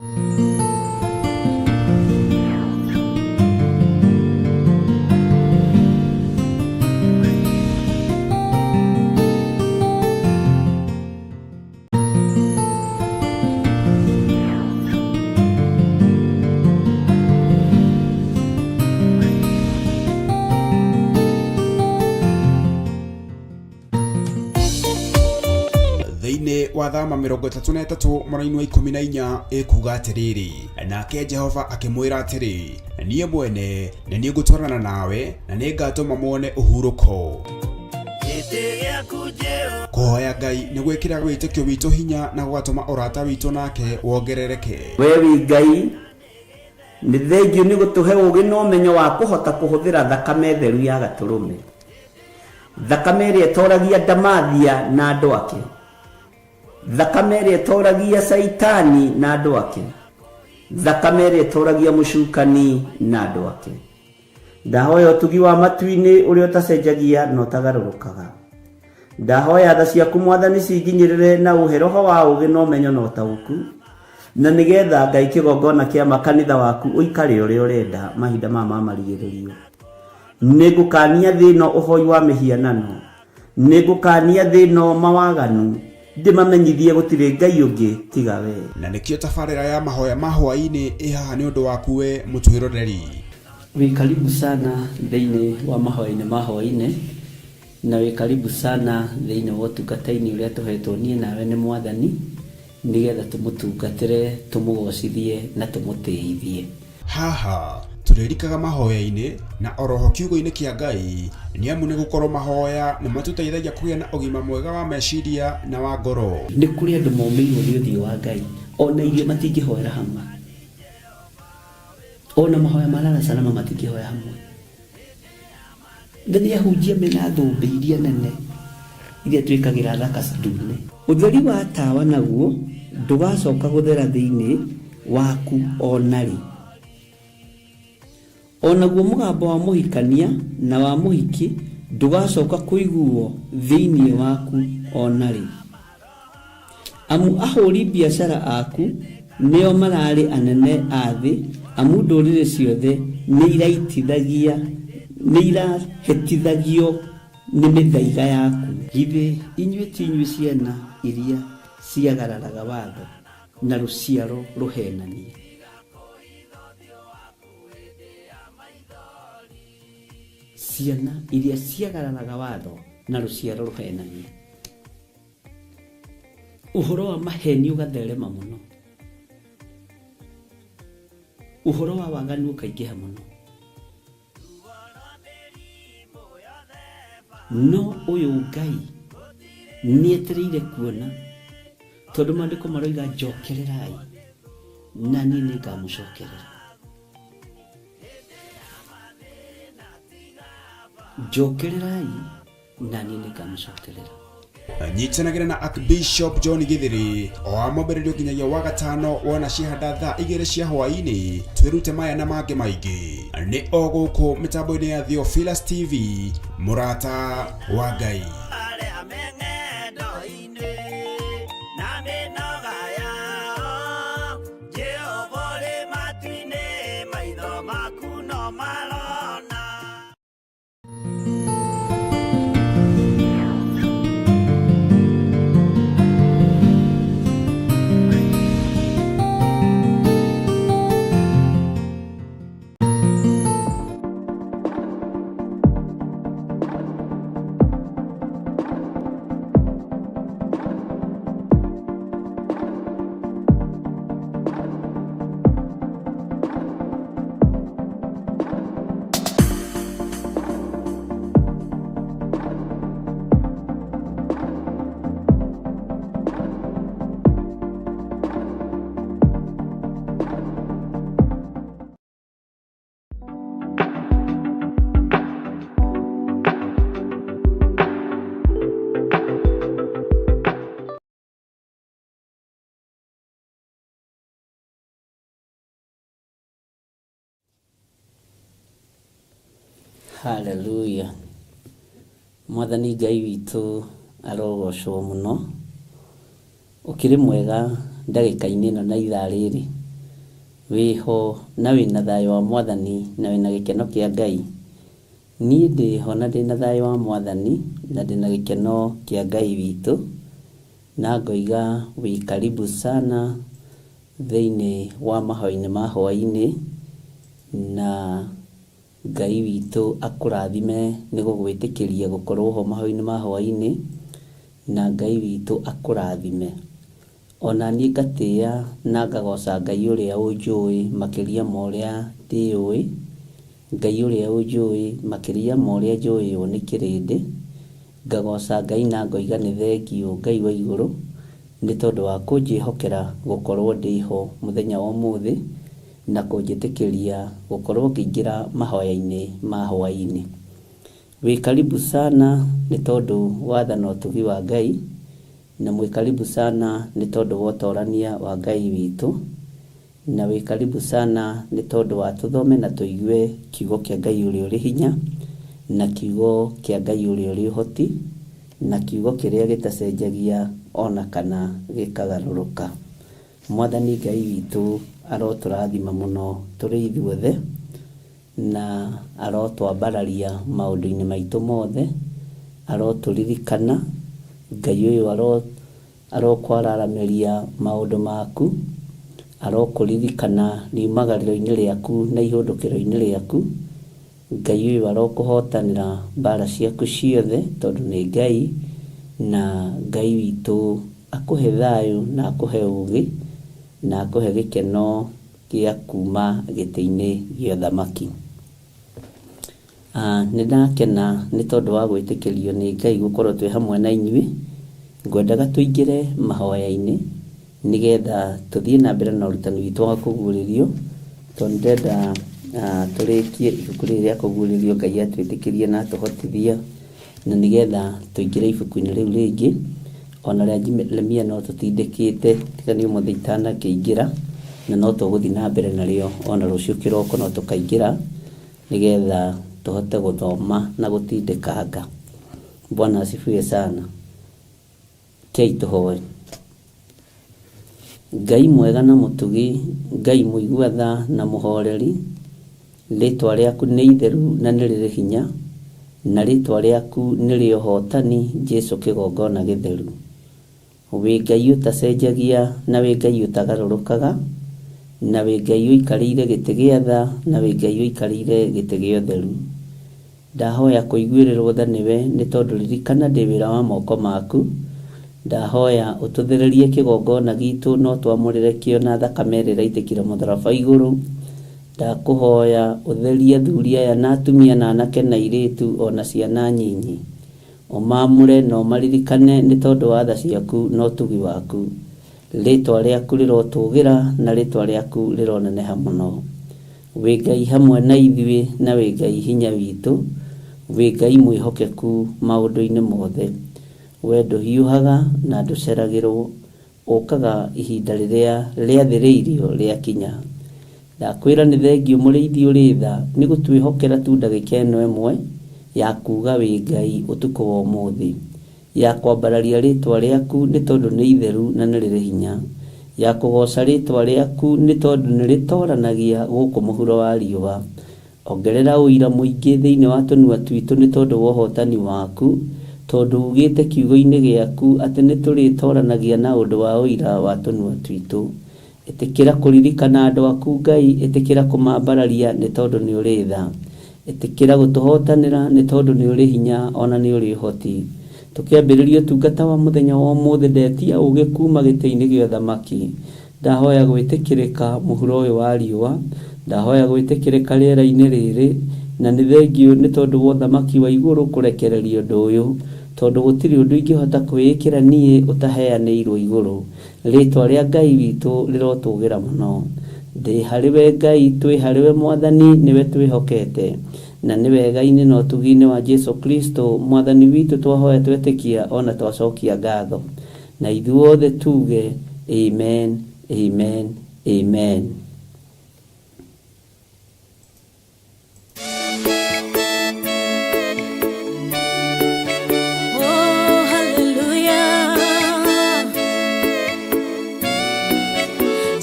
Thĩinĩ wa thama 33 mũraini wa 14 ĩkuga atĩrĩrĩ, nake Jehova akĩmwĩra atĩrĩ, niĩ mwene nĩ niĩ ngũtwarana nawe na nĩ ngatũma muone ũhurũko. Kũhoya Ngai nĩ gwĩkĩraga wĩtĩkio witũ hinya na gũgatũma ũrata witũ nake wongerereke. We wĩ Ngai, nĩ thengiũ nĩ gũtũhe ũũgĩ na ũmenyo wa kũhota kũhũthĩra thakame theru ya Gatũrũme, thakame ĩrĩa ĩtoragia Ndamathia na andũ ake, thakame ĩrĩa ĩtoragia Caitani na andũ ake, thakame ĩrĩa ĩtoragia mũcukani na andũ ake. Ndahoya ũtugi wa matu-inĩ ũrĩa ũtacenjagia na ũtagarũrũkaga. Ndahoya tha ciaku Mwathani cinginyĩrĩre na ũhe roho wa ũũgĩ na ũmenyo na ũtaũku, na nĩgetha Ngai kĩgongona kĩa ma kanitha waku ũikare ũrĩa ũrenda mahinda maya ma marigĩrĩrio. Nĩngũkania thĩ ĩno ũhoi wa mĩhianano, nĩngũkania thĩ ĩno mawaganu, ndĩmamenyithie gũtirĩ Ngai ũngĩ tiga we. Na nĩkĩo tabarĩra ya mahoya ma hwaĩ-inĩ ĩ haha nĩ ũndũ waku we mũtwĩroreri. Wĩ karibu sana thĩinĩ wa mahoya-inĩ ma hwaĩ-inĩ, na wĩ karibu sana thĩinĩ wa ũtungata-inĩ ũrĩa tũhetwo niĩ nawe nĩ Mwathani, nĩgetha tũmũtungatĩre, tũmũgocithie na tũmũtĩithie. Haha tũrĩrikaga mahoya-inĩ na oroho kiugo-inĩ kĩa Ngai, nĩ amu nĩ gũkorwo mahoya nĩ matũteithagia kũgĩa na ũgima mwega wa meciria na wa ngoro. Nĩ kũrĩ andũ momĩirwo nĩ ũthiũ wa Ngai, ona irio matingĩhoera hamwe, ona mahoya ma lala salama matingĩhoya hamwe. Na nĩ ahunjia mena thũmbĩ iria nene iria twĩkagĩra thaka ndune. Ũtheri wa tawa naguo ndũgacoka gũthera thĩinĩ waku o na rĩ. O naguo mũgambo wa mũhikania na wa mũhiki ndũgacoka kũiguo thĩinĩ waku o na rĩ. Amu ahũri biacara aku nĩo mararĩ anene a thĩ, amu ndũrĩrĩ ciothe nĩ irahĩtithagio nĩ mĩthaiga yaku. Githĩ inyuĩ ti inyuĩ ciana iria ciagararaga watho na rũciaro rũhenanie? Ciana iria ciagararaga watho na rũciaro rũhenanie. Ũhoro wa maheni ũgatherema mũno, ũhoro wa waganu ũkaingĩha mũno, no ũyũ Ngai nĩetereire kuona, tondũ maandĩko maroiga njokererai na niĩ nĩngamũcokerera. Njokererai na niĩ nĩngamũcokerera. Nyitanagĩra na Archbishop John Githiri o wa mwambĩrĩrio nginyagia wa gatano wona ciahanda thaa 2 cia hwaĩ-inĩ, twĩrute maya na mangĩ maingĩ. Nĩ o gũkũ mĩtambo-inĩ ya Theophilus TV, mũrata wa Ngai. Hallelujah. Mwathani Ngai witũ arogocwo mũno. Ũkĩrĩ mwega ndagĩka-inĩ ĩno na ithaa rĩrĩ. Wĩho na wĩna thayũ wa Mwathani na wĩna gĩkeno kĩa Ngai? Niĩ ndĩho na ndĩna thayũ wa Mwathani na ndĩna gĩkeno kĩa Ngai witũ, na ngoiga wĩ karibu sana thĩinĩ wa mahoya-inĩ ma hwaĩ-inĩ, na Ngai witũ akũrathime nĩ gũgwĩtĩkĩria gũkorwo ho mahoya-inĩ ma hwaĩ-inĩ, na Ngai witũ akũrathime. Ona niĩ ngatĩĩa na ngagoca Ngai ũrĩa ũnjũĩ makĩria ma ũrĩa ndĩũĩ, Ngai ũrĩa ũnjũĩ makĩria ma ũrĩa njũĩo nĩ kĩrĩndĩ. Ngagoca Ngai na ngoiga nĩ thengiũ Ngai wa igũrũ nĩ tondũ wa kũnjĩhokera gũkorwo ndĩho mũthenya wa ũmũthĩ na kũnjĩtĩkĩria gũkorwo ngĩingĩra mahoya-inĩ ma hwaĩ-inĩ. Wĩ karibu sana nĩ tondũ wa tha na ũtugi wa Ngai, na mwĩ karibu sana nĩ tondũ wa ũtorania wa Ngai witũ, na wĩ karibu sana nĩ tondũ wa tũthome na tũigue kiugo kĩa Ngai ũrĩa ũrĩ hinya, na kiugo kĩa Ngai ũrĩa ũrĩ ũhoti, na kiugo kĩrĩa gĩtacenjagia ona kana gĩkagarũrũka. Mwathani Ngai witũ arotũrathima mũno tũrĩ ithuothe, na arotwambararia maũndũ-inĩ maitũ mothe, arotũririkana, Ngai ũyũ arokwararamĩria maũndũ maku, arokũririkana riumagarĩro-inĩ rĩaku na ihũndũkĩro-inĩ rĩaku, Ngai ũyũ arokũhotanĩra mbara ciaku ciothe tondũ nĩ Ngai, na Ngai witũ akũhe thayũ na akũhe ũgĩ na akũhe gĩkeno gĩa kuma gĩtĩ-inĩ gĩa ũthamaki. Nĩ ndakena nĩ tondũ wa gwĩtĩkĩrio nĩ Ngai gũkorwo twĩ hamwe na inyuĩ. Ngwendaga tũingĩre mahoya-inĩ nĩgetha tũthiĩ na mbere na ũrutani witũ wa kũguũrĩrio, tondũ ndĩrenda tũrĩkie ibuku rĩrĩ rĩa kũguũrĩrio Ngai atwĩtĩkĩrie na atũhotithia, na nĩgetha tũingĩre ibuku-inĩ rĩu rĩngĩ. Ona rĩa Jeremia no tũtindĩkĩte, tiga nĩ ũmũthĩ itanakĩingĩra, na no tũgũthiĩ na mbere narĩo ona rũciũ kĩroko no tũkaingĩra, nĩgetha tũhote gũthoma na gũtindĩkanga. Bwana asifiwe sana. Kei tũhoe. Ngai mwega na mũtugi, Ngai mũigua tha na mũhoreri, rĩtwa rĩaku nĩ itheru na nĩ rĩrĩ hinya, na rĩtwa rĩaku nĩ rĩa ũhotani, Jesu kĩgongona gĩtheru. Wĩ Ngai ũtacenjagia na wĩ Ngai ũtagarũrũkaga, na wĩ Ngai ũikarĩire gĩtĩ gĩa tha na wĩ Ngai ũikarĩire gĩtĩ gĩa ũtheru. Ndahoya kũiguĩrĩrwo tha nĩwe nĩ tondũ ririkana ndĩ wĩra wa moko maku. Ndahoya ũtũthererie kĩgongona gitũ na ũtwamũrĩre kĩo na thakame ĩrĩa ĩraitĩkire mũtharaba igũrũ. Ndakũhoya ũtherie athuri aya na atumia na anake na airĩtu ona ciana nyinyi. Ũmaamũre na ũmaririkane nĩ tondũ wa tha ciaku na ũtugi waku. Rĩtwa rĩaku rĩrotũgĩra na rĩtwa rĩaku rĩroneneha mũno. Wĩ Ngai hamwe na ithuĩ na wĩ Ngai hinya witũ, wĩ Ngai mwĩhokeku maũndũ-inĩ mothe. We ndũhiũhaga na ndũceragĩrwo, ũkaga ihinda rĩrĩa rĩathĩrĩirio rĩakinya. Ndakwĩra nĩ thengiũ mũrĩithi ũrĩ tha nĩ gũtwĩhokera tu ndagĩka ĩno ĩmwe ya kuuga wĩ Ngai ũtukũ wa ũmũthĩ, ya kwambararia rĩtwa rĩaku nĩ tondũ nĩ itheru na nĩ rĩrĩ hinya, ya kũgoca rĩtwa rĩaku nĩ tondũ nĩ rĩtoranagia gũkũ mũhuro wa riũa. Ongerera ũira mũingĩ thĩinĩ wa tũnua twitũ nĩ tondũ wa ũhotani waku, tondũ ugĩte kiugo-inĩ gĩaku atĩ nĩ tũrĩtoranagia na ũndũ wa ũira wa tũnua twitũ. Ĩtĩkĩra kũririkana andũ aku Ngai, ĩtĩkĩra kũmambararia nĩ tondũ nĩ ũrĩ tha. Ĩtĩkĩra gũtũhotanĩra nĩ tondũ nĩ ũrĩ hinya ona nĩ ũrĩ ũhoti. Tũkĩambĩrĩria ũtungata wa mũthenya wa ũmũthĩ ndetia ũgĩ kuma gĩtĩ-inĩ gĩa ũthamaki. Ndahoya gwĩtĩkĩrĩka mũhuro ũyũ wa riũa, ndahoya gwĩtĩkĩrĩka rĩera-inĩ rĩrĩ, na nĩ thengiũ nĩ tondũ wa ũthamaki wa igũrũ kũrekereria ũndũ ũyũ, tondũ gũtirĩ ũndũ ingĩhota kwĩĩkĩra niĩ ũtaheanĩirwo igũrũ. Rĩtwa rĩa Ngai witũ rĩrotũgĩra mũno. Ndĩ harĩwe Ngai, twĩ harĩwe Mwathani, nĩwe twĩhokete. Na nĩ wega-inĩ na ũtugi-inĩ wa Jesu Kristo, Mwathani witũ twahoya twetĩkia ona twacokia ngatho. Na ithuothe tuge, Amen, Amen, Amen. Oh, hallelujah.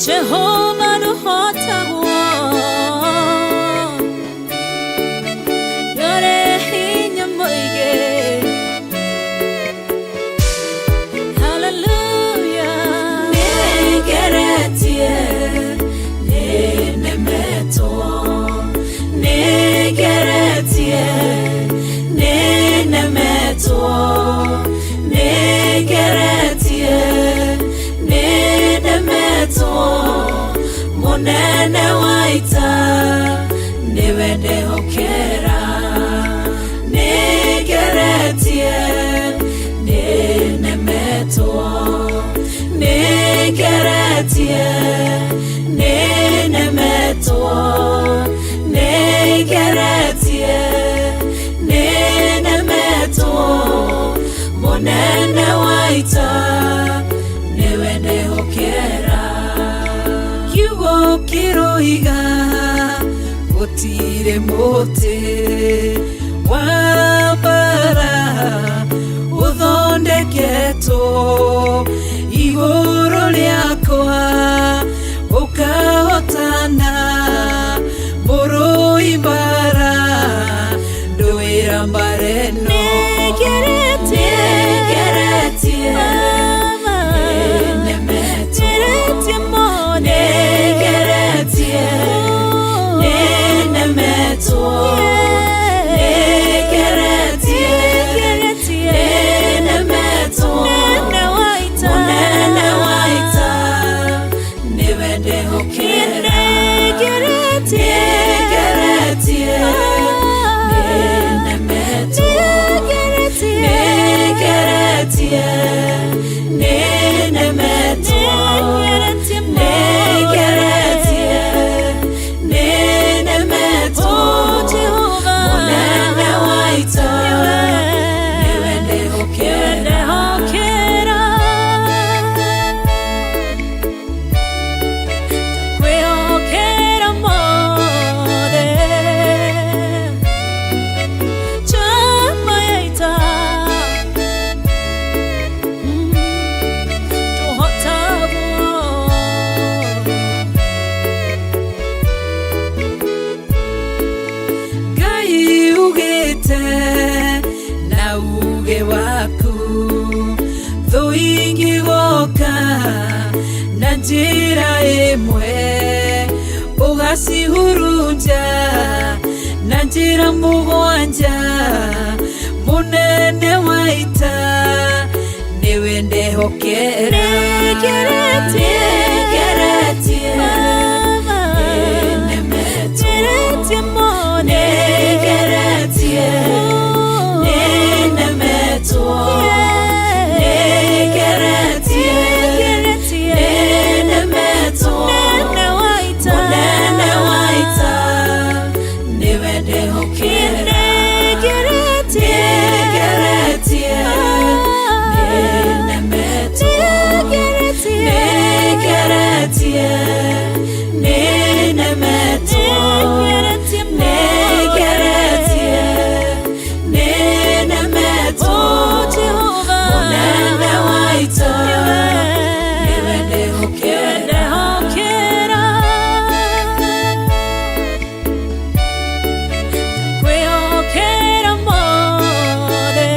Jehovah ndũhotagwo. Ndiroiga gũtirĩ mũtĩ wa mbara ũthondeketwo igũrũ rĩakwa ũkahotana mũrũi mbara ndũĩra mbara ĩno. Nĩngeretie, nĩnemetwo, nĩngeretie, nĩnemetwo, nĩngeretie, nĩnemetwo, mũnene wa ita nĩwe ndĩhokera. Nĩngeretie, nĩnemetwo, nĩngeretie, nĩnemetwo, nĩngeretie, nĩnemetwo, mũnene wa ita nĩwe ndĩhokera. Kwĩhokera mothe njamba ya ita tũhotagwo. Ngai ugĩte na uge waku thũ ingĩgoka na njĩra ĩmwe ũgacihurunja na njĩra mũgwanja mũnene wa ita nĩwe ndehokera. Nĩngeretie, Nĩngeretie, nĩnemetwo, nĩngeretie, nĩnemetwo, nĩngeretie, nĩnemetwo, mũnene wa ita nĩwe ndehokera. Nĩngeretie, nĩnemetwo, nĩngeretie, nĩnemetwo, nĩngeretie, nĩnemetwo, mũnene wa ita nĩwe ndehokera. Kwĩhokera mothe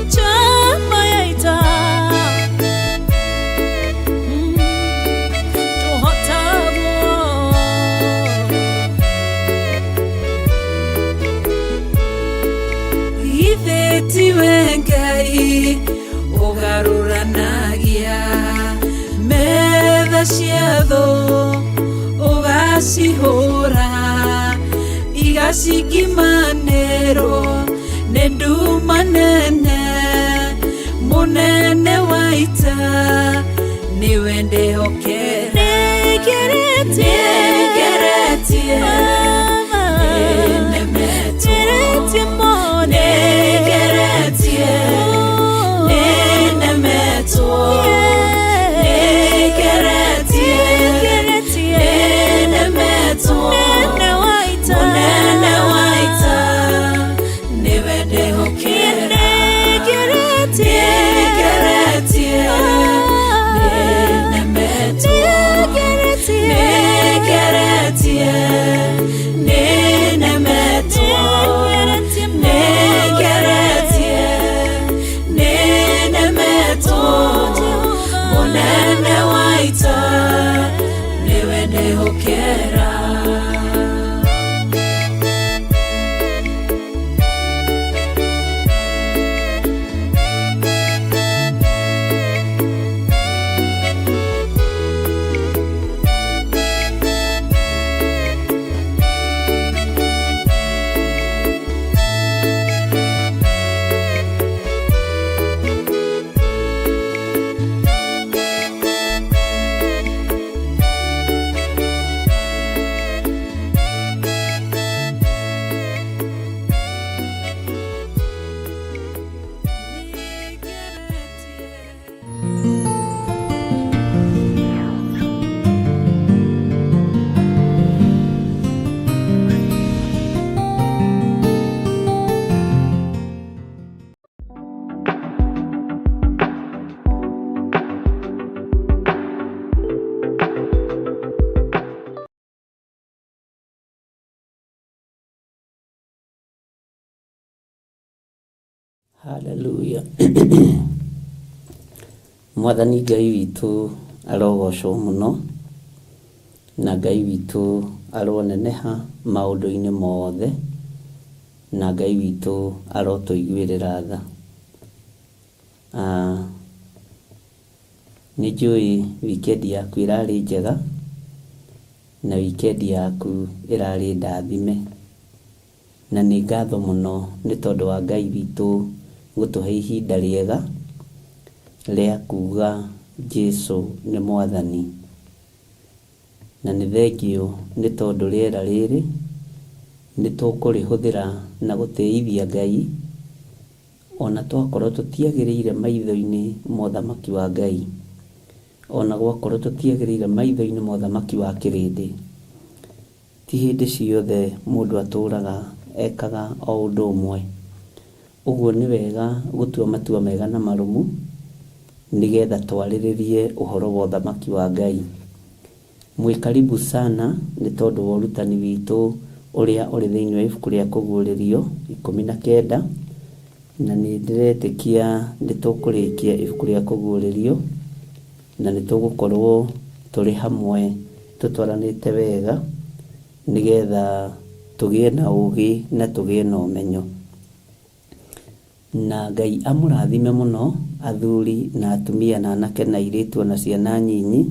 njamba ya ita tũhotagwo. Githĩ tiwe Ngai ũgarũranagia metha cia thũ ũgacihũra igacingimanĩrwo nĩ nduma nene mũnene wa ita nĩwe ndĩhokera. Nĩngeretie, Nĩngeretie, nĩnemetwo, nĩngeretie, nĩnemetwo, nĩngeretie, nĩnemetwo, mũnene wa ita nĩwe ndĩhokera. Nĩngeretie, nĩnemetwo, nĩngeretie, nĩnemetwo, nĩngeretie, nĩnemetwo, mũnene wa ita nĩwe ndĩhokera. Haleluya. Mwathani Ngai witũ arogocwo mũno, na Ngai witũ aroneneha maũndũ-inĩ mothe, na Ngai witũ arotũiguĩrĩra tha. Ah, nĩ njũĩ wikendi yaku ĩrarĩ njega, na wikendi yaku ĩrarĩ ndathime. Na nĩ ngatho mũno nĩ tondũ wa Ngai witũ gũtũhe ihinda rĩega rĩa kuga Jesu nĩ Mwathani. Na nĩ thengiũ nĩ tondũ rĩera rĩrĩ nĩ tũkũrĩhũthĩra na gũtĩithia Ngai, ona twakorwo tũtiagĩrĩire maitho-inĩ ma ũthamaki wa Ngai, ona gwakorwo tũtiagĩrĩire maitho-inĩ ma ũthamaki wa kĩrĩndĩ. Ti hĩndĩ ciothe mũndũ atũraga ekaga o ũndũ ũmwe. Ũguo nĩ wega gũtua matua mega na marũmu nĩgetha twarĩrĩrie ũhoro wa ũthamaki wa Ngai. Mwĩ karibu sana nĩ tondũ wa ũrutani witũ ũrĩa ũrĩ thĩinĩ wa ibuku rĩa Kũguũrĩrio 19, na nĩ ndĩretĩkia nĩ tũkũrĩkia ibuku rĩa Kũguũrĩrio na nĩ tũgũkorwo tũrĩ hamwe tũtwaranĩte wega nĩgetha tũgĩe na ũgĩ na tũgĩe na ũmenyo. Na Ngai amũrathime mũno athuri na atumia na anake na airĩtu ona ciana nyinyi,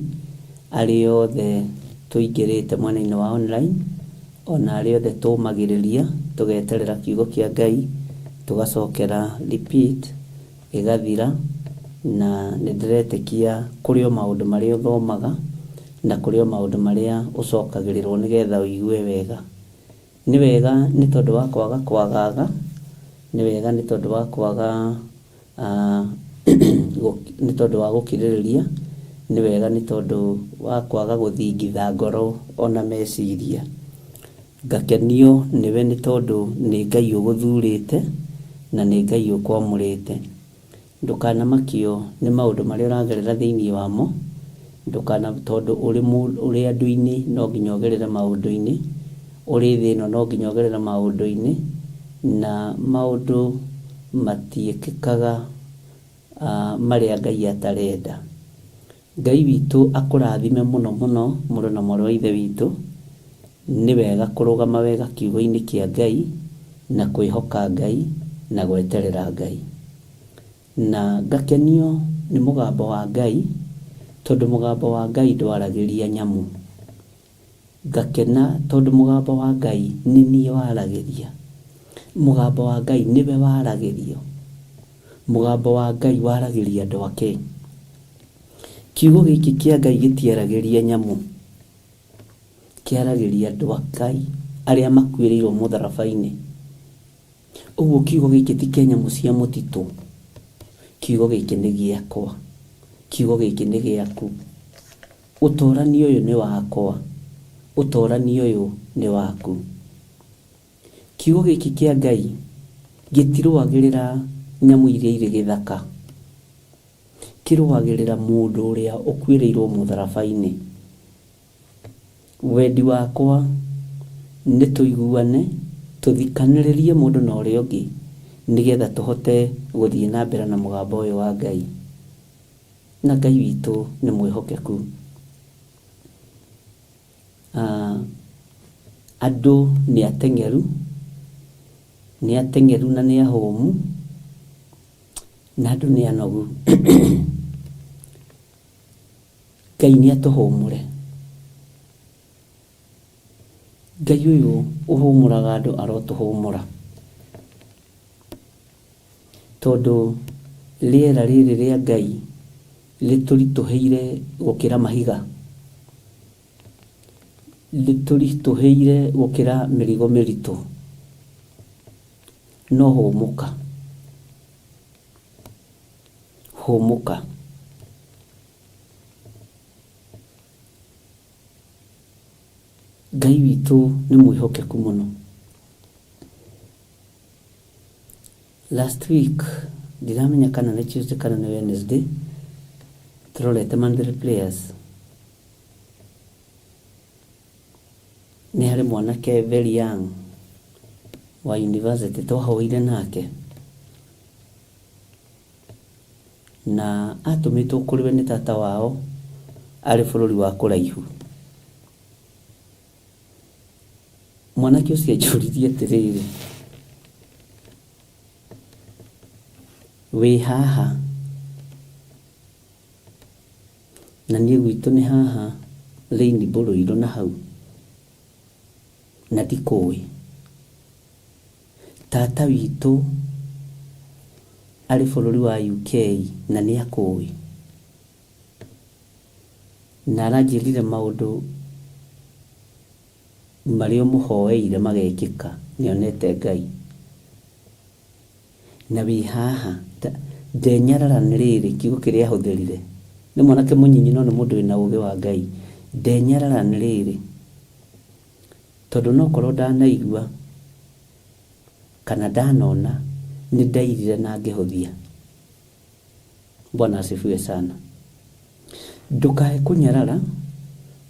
arĩa othe tũingĩrĩte mwena-inĩ wa online, ona arĩa othe tũmagĩrĩria tũgeterera kiugo kĩa Ngai, tũgacokera repeat ĩgathira, na nĩ ndĩretĩkia kũrĩ o maũndũ marĩa ũthomaga na kũrĩ o maũndũ marĩa ũcokagĩrĩrwo nĩgetha ũigue wega. Nĩ wega nĩ tondũ wa kwaga kwagaga, nĩ wega nĩ tondũ wa kwaga nĩ tondũ wa gũkirĩrĩria, nĩ wega nĩ tondũ wa kwaga gũthingitha ngoro ona meciria. Ngakenio nĩwe nĩ tondũ nĩ Ngai ũgũthurĩte na nĩ Ngai ũkwamũrĩte. Ndũkanamakio nĩ maũndũ marĩa ũragerera thĩinĩ wamo, ndũkana tondũ ũrĩ ũrĩ andũ-inĩ no nginya ũgerere maũndũ-inĩ, ũrĩ thĩ ĩno no nginya ũgerere maũndũ-inĩ, na maũndũ matiĩkĩkaga marĩa Ngai atarenda. Ngai witũ akũrathime mũno mũno mũrũ na mwarĩ wa Ithe witũ. Nĩ wega kũrũgama wega kiugo-inĩ kĩa Ngai na kwĩhoka Ngai na gweterera Ngai. Na ngakenio nĩ mũgambo wa Ngai tondũ mũgambo wa Ngai ndwaragĩria nyamũ. Ngakena tondũ mũgambo wa Ngai nĩ niĩ waragĩria. Mũgambo wa Ngai nĩwe waragĩrio. Mũgambo wa Ngai waragĩria andũ ake. Kiugo gĩkĩ kĩa Ngai gĩtiaragĩria nyamũ, kĩaragĩria andũ a Ngai arĩa makuĩrĩirwo mũtharaba-inĩ. Ũguo kiugo gĩkĩ ti kĩa nyamũ cia mũtitũ, kiugo gĩkĩ nĩ gĩakwa, kiugo gĩkĩ nĩ gĩaku. Ũtorani ũyũ nĩ wakwa, ũtorani ũyũ nĩ waku. Kiugo gĩkĩ kĩa Ngai gĩtirũagĩrĩra nyamũ iria irĩ gĩthaka, kĩrũagĩrĩra mũndũ ũrĩa ũkuĩrĩirwo mũtharaba-inĩ. Wendi wakwa nĩ tũiguane, tũthikanĩrĩrie mũndũ na ũrĩa ũngĩ, nĩgetha tũhote gũthiĩ na mbere na mũgambo ũyũ wa Ngai. Na Ngai witũ nĩ mwĩhokeku. Andũ nĩ ateng'eru, nĩ ateng'eru na nĩ ahũmu, na andũ nĩ anogu. Ngai nĩ atũhũmũre. Ngai ũyũ ũhũmũraga andũ arotũhũmũra. Tondũ rĩera rĩrĩ rĩa Ngai rĩtũritũhĩire gũkĩra mahiga. Rĩtũritũhĩire gũkĩra mĩrigo mĩritũ. No hũmũka. Hũmũka. Ngai witũ nĩ mwĩhokeku mũno. Last week, ndiramenya kana nĩ Tuesday kana nĩ Wednesday, tũrorete Monthly Prayers. Nĩ harĩ mwanake very young wa university twahoire nake. Na atũmĩtwo kũrĩ we nĩ tata wao arĩ bũrũri wa kũraihu. Mwanake ũcio anjũririe atĩrĩrĩ, wĩ haha na niĩ gwitũ nĩ haha Rainbow Rũirũ na hau na ndikũĩ. Tata witũ arĩ bũrũri wa UK na nĩ akũĩ. Na aranjĩrire maũndũ marĩa ũmũhoeire magekĩka, nĩonete Ngai. Na wĩ haha, ndenyarara nĩ rĩrĩ, kiugo kĩrĩa ahũthĩrire. Nĩ mwanake mũnyinyi no nĩ mũndũ wĩna ũgĩ wa Ngai. Ndenyarara nĩ rĩrĩ, tondũ no korwo ndanaigua kana ndanona, nĩ ndairire na ngĩhũthia. Bwana asifiwe sana. Ndũkae kũnyarara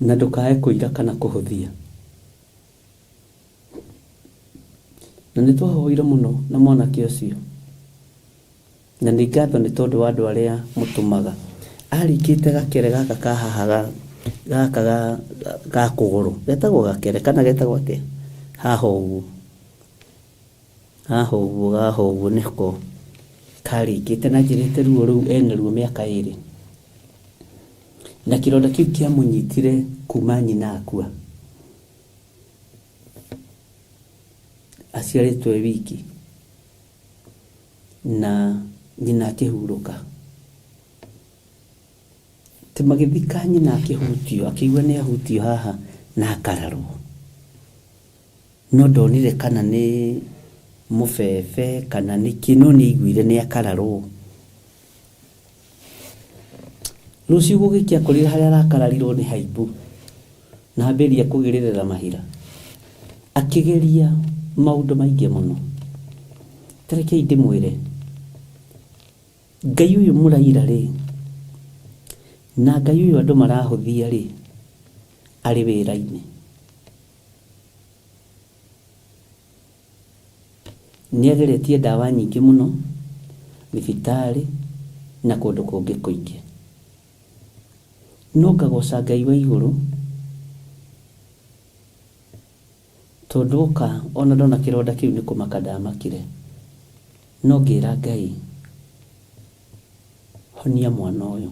na ndũkae kũira kana kũhũthia. Na nĩ twahoire mũno na mwanake ũcio. Na nĩ ngatho nĩ tondũ wa andũ arĩa mũtũmaga. Arĩkĩte gakere gaka ka haha ga gaka ga ga kũgũrũ. Getagwo gakere kana getagwo atĩa? Haha ũguo. Haha ũguo haha ũguo nĩko karĩkĩte na anjĩrĩte ruo rũu ena ruo mĩaka ĩrĩ. Na kĩronda kĩu kĩamũnyitire kuma nyina akua. Aciarĩtwo e wiki na nyina akĩhurũka. Atĩ magĩthika nyina akĩhutio, akĩigua nĩ ahutio haha na akararwo. No ndonire kana nĩ mũbebe kana nĩkĩ, no nĩ aiguire nĩ akararwo. Rũciũ gũgĩkĩa akorire harĩa arakararirwo nĩ haimbu na ambĩrĩria kũgĩrĩrĩra mahira. Akĩgeria maũndũ maingĩ mũno. Ta rekei ndĩmwĩre, Ngai ũyũ mũraira rĩ, na Ngai ũyũ andũ marahũthia rĩ, arĩ wĩra-inĩ. Nĩ ageretie ndawa nyingĩ mũno, thibitarĩ na kũndũ kũngĩ kũingĩ. No ngagoca Ngai wa igũrũ, tondũ oka ona ndona kĩronda kĩu nĩ kũmaka ndamakire. No ngĩra Ngai, honia mwana ũyũ,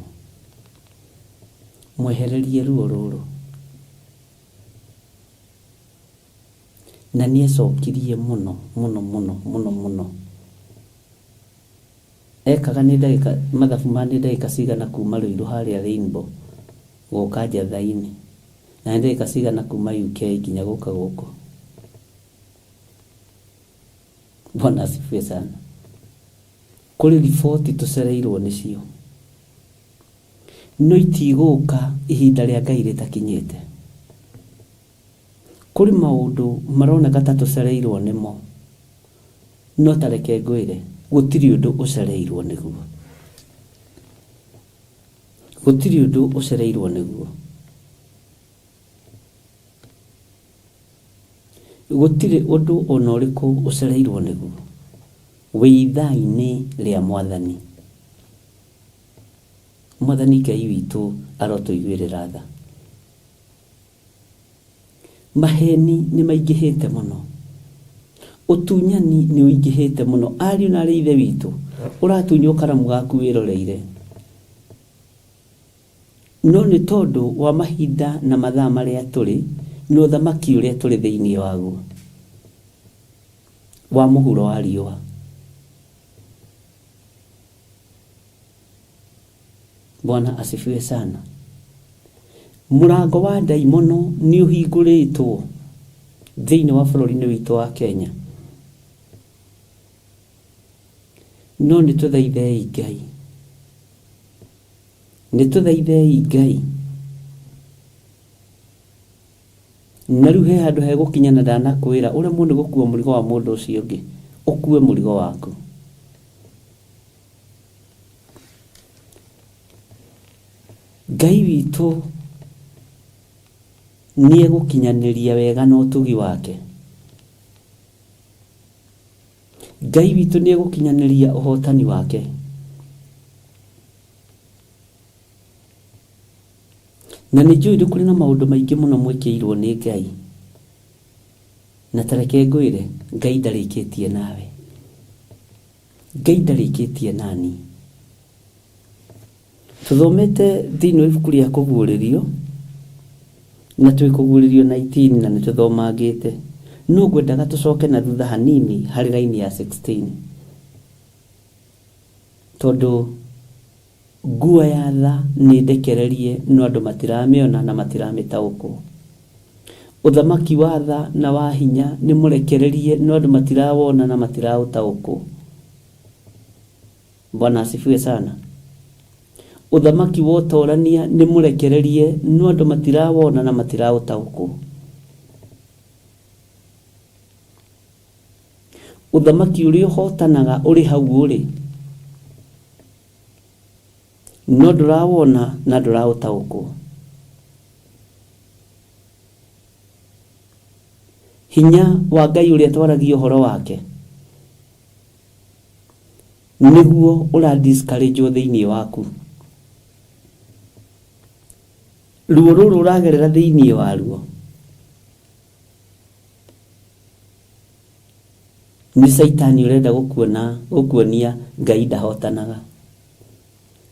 mwehererie ruo rũrũ. Na nĩ ecokirie mũno mũno mũno mũno mũno. Ekaga nĩ ndagĩka, mathabu ma nĩ ndagĩka cigana kuma Ruiru harĩa Rainbow gũka Njatha-inĩ, na nĩ ndagĩka cigana kuma UK nginya gũka gũkũ. Bwana asifiwe sana. Kũrĩ riboti tũcereirwo nĩcio, no itigũka ihinda rĩa Ngai rĩtakinyĩte. Kũrĩ maũndũ maroneka ta tũcereirwo nĩmo, no ta reke ngwĩre, gũtirĩ ũndũ ũcereirwo nĩguo. Gũtirĩ ũndũ ũcereirwo nĩguo. Gũtirĩ ũndũ o na ũrĩkũ ũcereirwo nĩguo. Wĩ ithaa-inĩ rĩa Mwathani. Mwathani Ngai witũ arotũiguĩrĩra tha. Maheni nĩ maingĩhĩte mũno. Ũtunyani nĩ ũingĩhĩte mũno. Ariũ na arĩ ithe witũ, ũratunywo karamu gaku wĩroreire. No nĩ tondũ wa mahinda na mathaa marĩa tũrĩ, na ũthamaki ũrĩa tũrĩ thĩinĩ waguo, wa mũhuro wa riũa. Bwana asifiwe sana. Mũrango wa ndaimono nĩ ũhingũrĩtwo thĩinĩ wa bũrũri-inĩ witũ wa Kenya. No nĩ tũthaithei Ngai. Nĩ tũthaithei Ngai. Na rĩu he handũ hegũkinya na ndanakwĩra ũremwo nĩ gũkua mũrigo wa mũndũ ũcio ũngĩ, ũkue mũrigo waku. Ngai witũ nĩ egũkinyanĩria wega na ũtugi wake. Ngai witũ nĩ egũkinyanĩria ũhotani wake. Na nĩ njũĩ nĩ kũrĩ na maũndũ maingĩ mũno mwĩkĩirwo nĩ Ngai. Na ta reke ngwĩre, Ngai ndarĩkĩtie nawe. Ngai ndarĩkĩtie nani. Tũthomete thĩinĩ wa ibuku rĩa Kũguũrĩrio, na twĩ Kũguũrĩrio 19 na nĩ tũthomangĩte. No ngwendaga tũcoke na thutha hanini harĩ raini ya 16. Tondũ nguo ya tha nĩ ndekererie no andũ matiramĩona na matiramĩtaũkwo. Ũthamaki wa tha na wa hinya nĩ mũrekererie no andũ matirawona na matiraũtaũkwo. Bwana asifiwe sana. Ũthamaki wa ũtorania nĩ mũrekererie no andũ matirawona na matiraũtaũkwo. Ũthamaki ũrĩa ũhotanaga ũrĩ hau ũrĩ no ndũrawona na ndũraũtaũkwo. Hinya wa Ngai ũrĩa twaragia ũhoro wake nĩguo ũra discourage thĩinĩ waku. Ruo rũrũ ũragerera thĩinĩ waruo nĩ caitani ũrenda gũkuona gũkuonia Ngai ndahotanaga.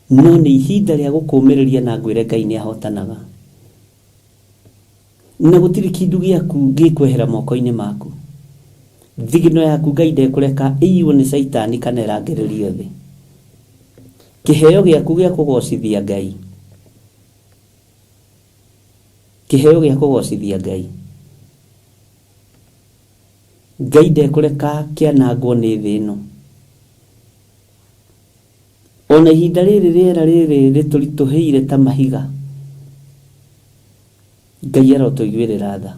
No nĩ ihinda rĩa gũkũmĩrĩria na ngwĩre Ngai nĩ ahotanaga. Na gũtirĩ kĩndũ gĩaku gĩkwehera moko-inĩ maku. Thigino yaku Ngai ndekũreka ĩiywo nĩ caitani kana ĩrangĩrĩrio thĩ. Kĩheo gĩaku gĩa kũgocithia Ngai. Kĩheo gĩa kũgocithia Ngai. Ngai ndekũreka kĩanangwo nĩ thĩ ĩno. Ona ihinda rĩrĩ rĩera rĩrĩ rĩtũritũhĩire ta mahiga, Ngai arotũiguĩrĩra tha.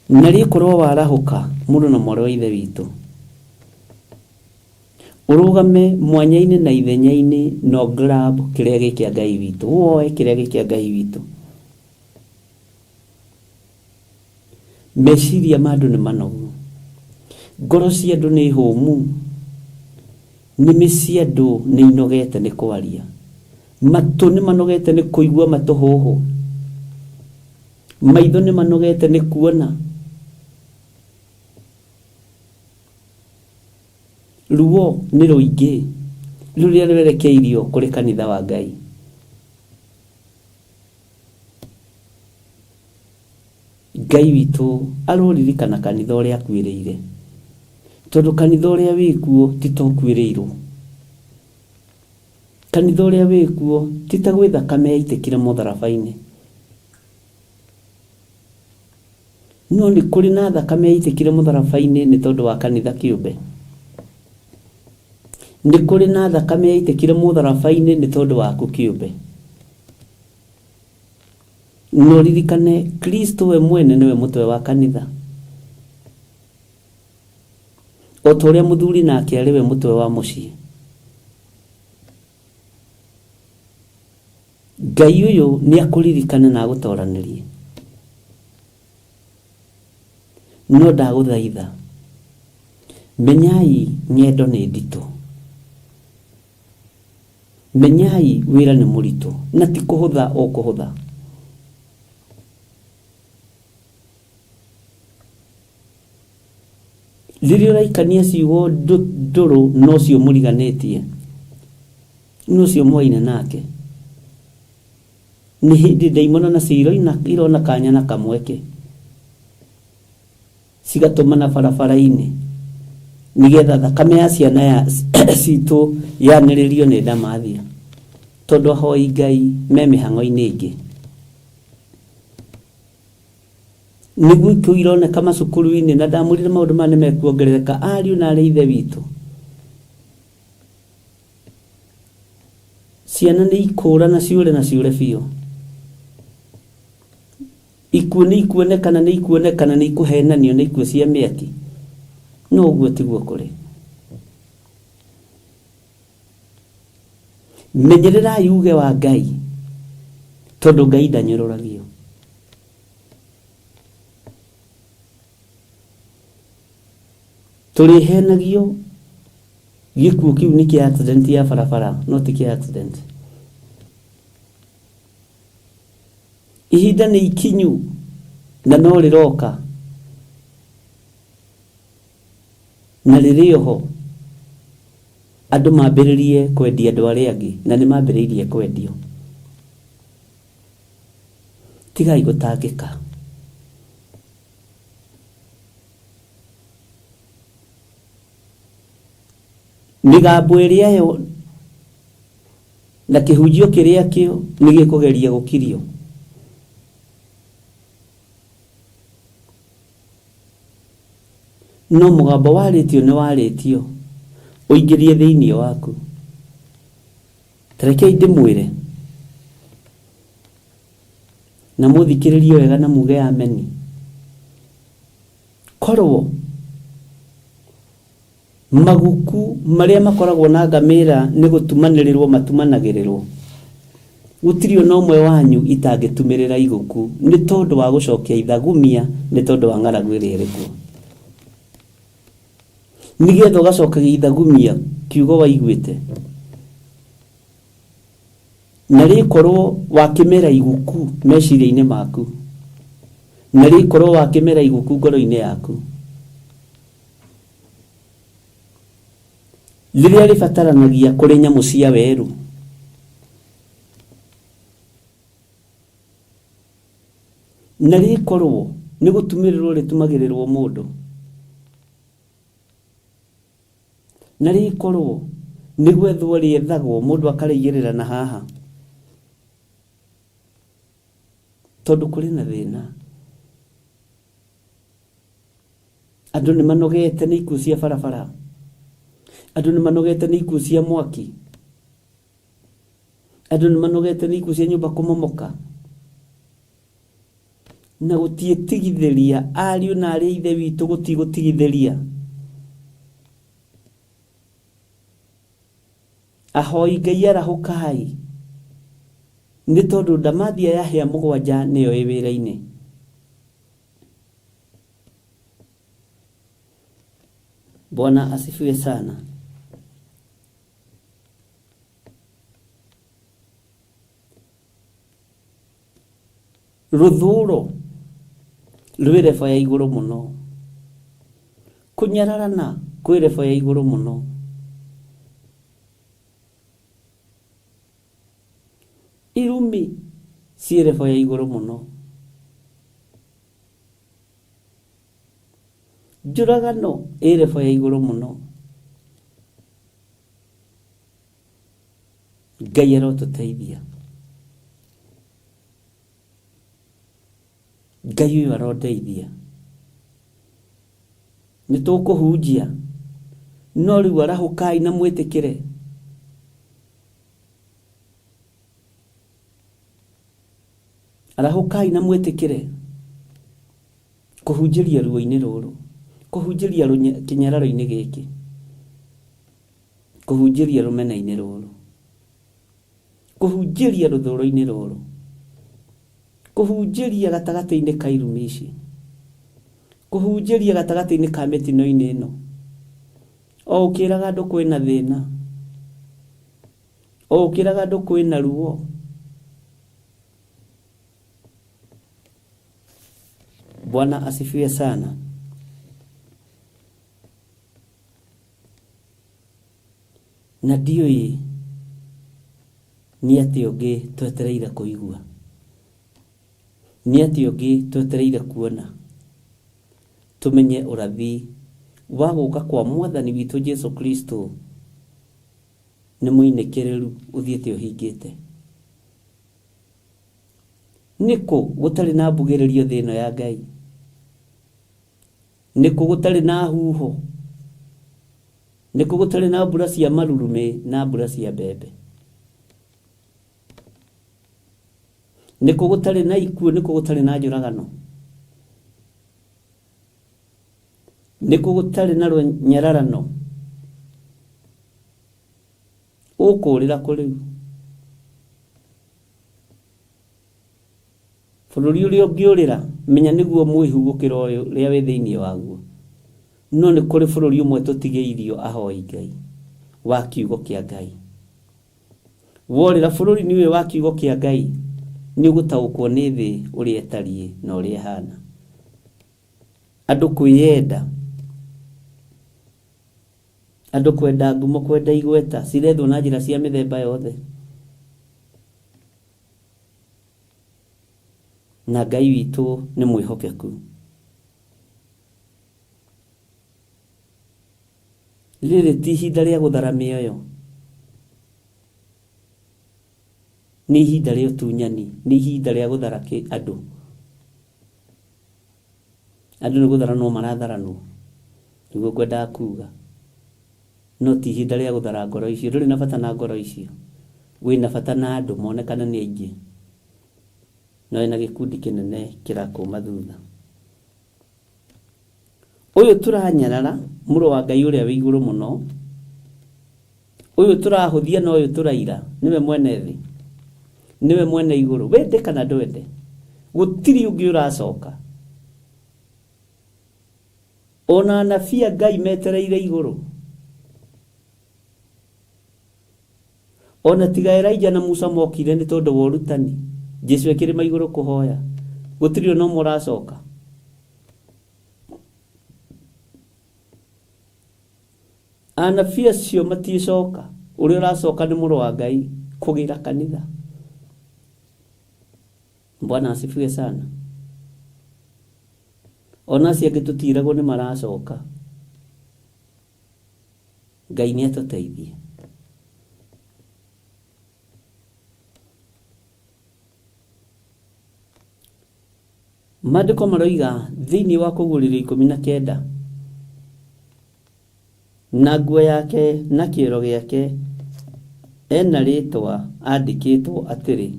Na rĩkorwo warahũka mũrũ na mwarĩ wa ithe witũ, ũrũgame mwanya-inĩ na ithenya-inĩ no grab kĩrĩa gĩ kĩa Ngai witũ, woe kĩrĩa gĩ kĩa Ngai witũ. Meciria ma andũ nĩ manogu, ngoro cia andũ nĩ hũmu, nĩmĩ cia andũ nĩ inogete nĩ kwaria, matũ nĩ manogete nĩ kũigua matũhũhũ, maitho nĩ manogete nĩ kuona. Ruo nĩ rũingĩ rũrĩa rwerekeirio kũrĩ kanitha wa Ngai. Ngai witũ aroririkana kanitha ũrĩa akuĩrĩire, tondũ kanitha ũrĩa wĩkuo ti ta ũkuĩrĩirwo. Kanitha ũrĩa wĩkuo ti ta gwĩ thakame yaitĩkire mũtharaba-inĩ. No nĩ kũrĩ na thakame yaitĩkire mũtharaba-inĩ nĩ tondũ wa kanitha kĩũmbe. Nĩ kũrĩ na thakame yaitĩkire mũtharaba-inĩ nĩ tondũ waku kĩũmbe. Na ũririkane Kristo we mwene nĩwe mũtwe wa kanitha. O ta ũrĩa mũthuri nake arĩ we mũtwe wa mũciĩ. Ngai ũyũ nĩ akũririkane na agũtoranĩrie. No ndagũthaitha, menyai ng'endo nĩ nditũ. Menyai wĩra nĩ mũritũ na ti kũhũtha ũkũhũtha. Rĩrĩa ũraikania ciugo ndũrũ na ũcio mũriganĩtie, na ũcio mwaine nake, nĩ hĩndĩ ndaimono nacio irona kanya na kamweke, cigatũmana barabara-inĩ nĩgetha thakame ya ciana ya citũ yanĩrĩrio nĩ ndamathia, tondũ ahoi Ngai me mĩhang'o-inĩ ĩngĩ. Nĩguo ikuũ ironeka macukuru-inĩ, na ndamwĩrire maũndũ maya nĩ mekuongerereka, ariũ na arĩ ithe witũ. Ciana nĩ ikũra na ciũre na ciũre biũ. Ikuũ nĩ ikuonekana nĩ ikuonekana nĩ ikũhenanio nĩ ikuũ cia mĩaki. No ũguo tiguo kũrĩ. Menyererai uge wa Ngai, tondũ Ngai ndanyũrũragio. Tũrĩhenagio gĩkuũ kĩu nĩ kĩa accident ya barabara, no ti kĩa accident. Ihinda nĩ ikinyu na no rĩroka na rĩrĩ oho andũ mambĩrĩrie kwendia andũ arĩa angĩ na nĩ mambĩrĩirie kwendio. Tigai gũtangĩka. Mĩgambo ĩrĩa yo na kĩhunjio kĩrĩa kĩo nĩ gĩkũgeria gũkirio. No mũgambo warĩtio nĩ warĩtio ũingĩrie thĩinĩ waku. Tarekei ndĩmwĩre na mũthikĩrĩrie wega na muge ameni. Korwo maguku marĩa makoragwo na ngamĩra nĩ gũtumanĩrĩrwo matumanagĩrĩrwo, gũtirĩ ona ũmwe wanyu itangĩtumĩrĩra iguku nĩ tondũ wa gũcokia ithagumia, nĩ tondũ wa ng'aragu ĩrĩa ĩrĩ kuo. Nĩgetha ũgacokagia ithagumia kiugo waiguĩte, na rĩkorwo wakĩmera iguku meciria-inĩ maku, na rĩkorwo wakĩmera iguku ngoro-inĩ yaku, rĩrĩa rĩbataranagia kũrĩ nyamũ cia werũ. Na rĩkorwo nĩ gũtumĩrĩrwo rĩtumagĩrĩrwo mũndũ, na rĩkorwo nĩ gwethwo rĩethagwo mũndũ akarĩigĩrĩra na haha, tondũ kũrĩ na thĩna. Andũ nĩ manogete nĩ ikuũ cia barabara, andũ nĩ manogete nĩ ikuũ cia mwaki, andũ nĩ manogete nĩ ikuũ cia nyũmba kũmomoka, na gũtiĩtigithĩria ariũ na arĩ a ithe witũ, gũtigũtigithĩria. Ahoi Ngai arahũkai, nĩ tondũ ndamathia ya hĩa mũgwanja nĩyo ĩ wĩra-inĩ. Bwana asifiwe sana. Rũthũro rwĩ rebo ya igũrũ mũno, kũnyararana kwĩ rebo ya igũrũ mũno, irumi ciĩ rebo ya igũrũ mũno, njũragano ĩ rebo ya igũrũ mũno. Ngai arotũteithia, Ngai ũyũ arondeithia. Nĩ tũkũhunjia, no rĩu arahũkai na mwĩtĩkĩre. Arahũkai na mwĩtĩkĩre kũhunjĩria ruo-inĩ rũrũ, kũhunjĩria kĩnyararo-inĩ gĩkĩ, kũhunjĩria rũmena-inĩ rũrũ, kũhunjĩria rũthũro-inĩ rũrũ, kũhunjĩria gatagatĩ-inĩ ka irumi ici, kũhunjĩria gatagatĩ-inĩ ka mĩtino-inĩ ĩno. O ũkĩraga andũ kwĩna thĩna, o ũkĩraga andũ kwĩna ruo. Bwana asifiwe sana. Na ndiũĩ nĩ atĩa ũngĩ twetereire kũigua, nĩ atĩa ũngĩ twetereire kuona, tũmenye ũrathi wa gũka kwa mwathani witũ Jesu Kristo nĩ mũinĩkĩrĩru ũthiĩte ũhingĩte. Nĩkũ gũtarĩ na mbugĩrĩrio thĩ ĩno ya Ngai? Nĩkũ gũtarĩ na huho? Nĩkũ gũtarĩ na mbura cia marurumĩ na mbura cia mbembe? Nĩkũ gũtarĩ na ikuũ? Nĩkũ gũtarĩ na njũragano? Nĩkũ gũtarĩ na rũnyararano? Ũkũũrĩra kũ rĩu? Bũrũri ũrĩa ũngĩũrĩra, menya nĩguo mwĩhu gũkĩra ũrĩa wĩ thĩinĩ waguo. No nĩ kũrĩ bũrũri ũmwe tũtigĩirio ahoi Ngai, wa kiugo kĩa Ngai. Worĩra bũrũri-inĩ ũyũ wa kiugo kĩa Ngai, Nĩ ũgũtaũkwo nĩ thĩ ũrĩa ĩtariĩ na ũrĩa ĩhana. Andũ kwĩyenda, andũ kwenda ngumo, kwenda igweta, cirethwo na njĩra cia mĩthemba yothe. Na Ngai witũ nĩ mwĩhokeku. Rĩrĩ ti ihinda rĩa gũthara mĩoyo, nĩ ihinda rĩa ũtunyani, nĩ ihinda rĩa gũthara andũ. Andũ nĩ gũtharanwo maratharanwo, nĩguo ngwendaga kuga. No ti ihinda rĩa gũthara ngoro icio, ndũrĩ na bata na ngoro icio. Wĩna bata na andũ monekane nĩ aingĩ, no wĩna gĩkundi kĩnene kĩrakũma thutha. Ũyũ tũranyarara, mũrũ wa Ngai ũrĩa wĩ igũrũ mũno, ũyũ tũrahũthia na ũyũ tũraira, nĩwe mwene thĩ, nĩwe mwene igũrũ. Wende kana ndwende, gũtirĩ ũngĩ ũracoka. Ona anabii a Ngai metereire igũrũ. Ona tiga Elijah na Musa mokire nĩ tondũ wa ũrutani, Jesu ekĩrĩma igũrũ kũhoya, gũtirĩ ona ũmwe ũracoka. Anabii acio matiĩcoka, ũrĩa ũracoka nĩ mũrũ wa Ngai kũgĩra kanitha. Bwana asifiwe sana. Ona acio angĩ tũtiragwo nĩ maracoka. Ngai nĩ atũteithie. Maandĩko maroiga thĩinĩ wa Kũguũrĩrio 19, na nguo yake na kĩero gĩake ena rĩĩtwa andĩkĩtwo atĩrĩ,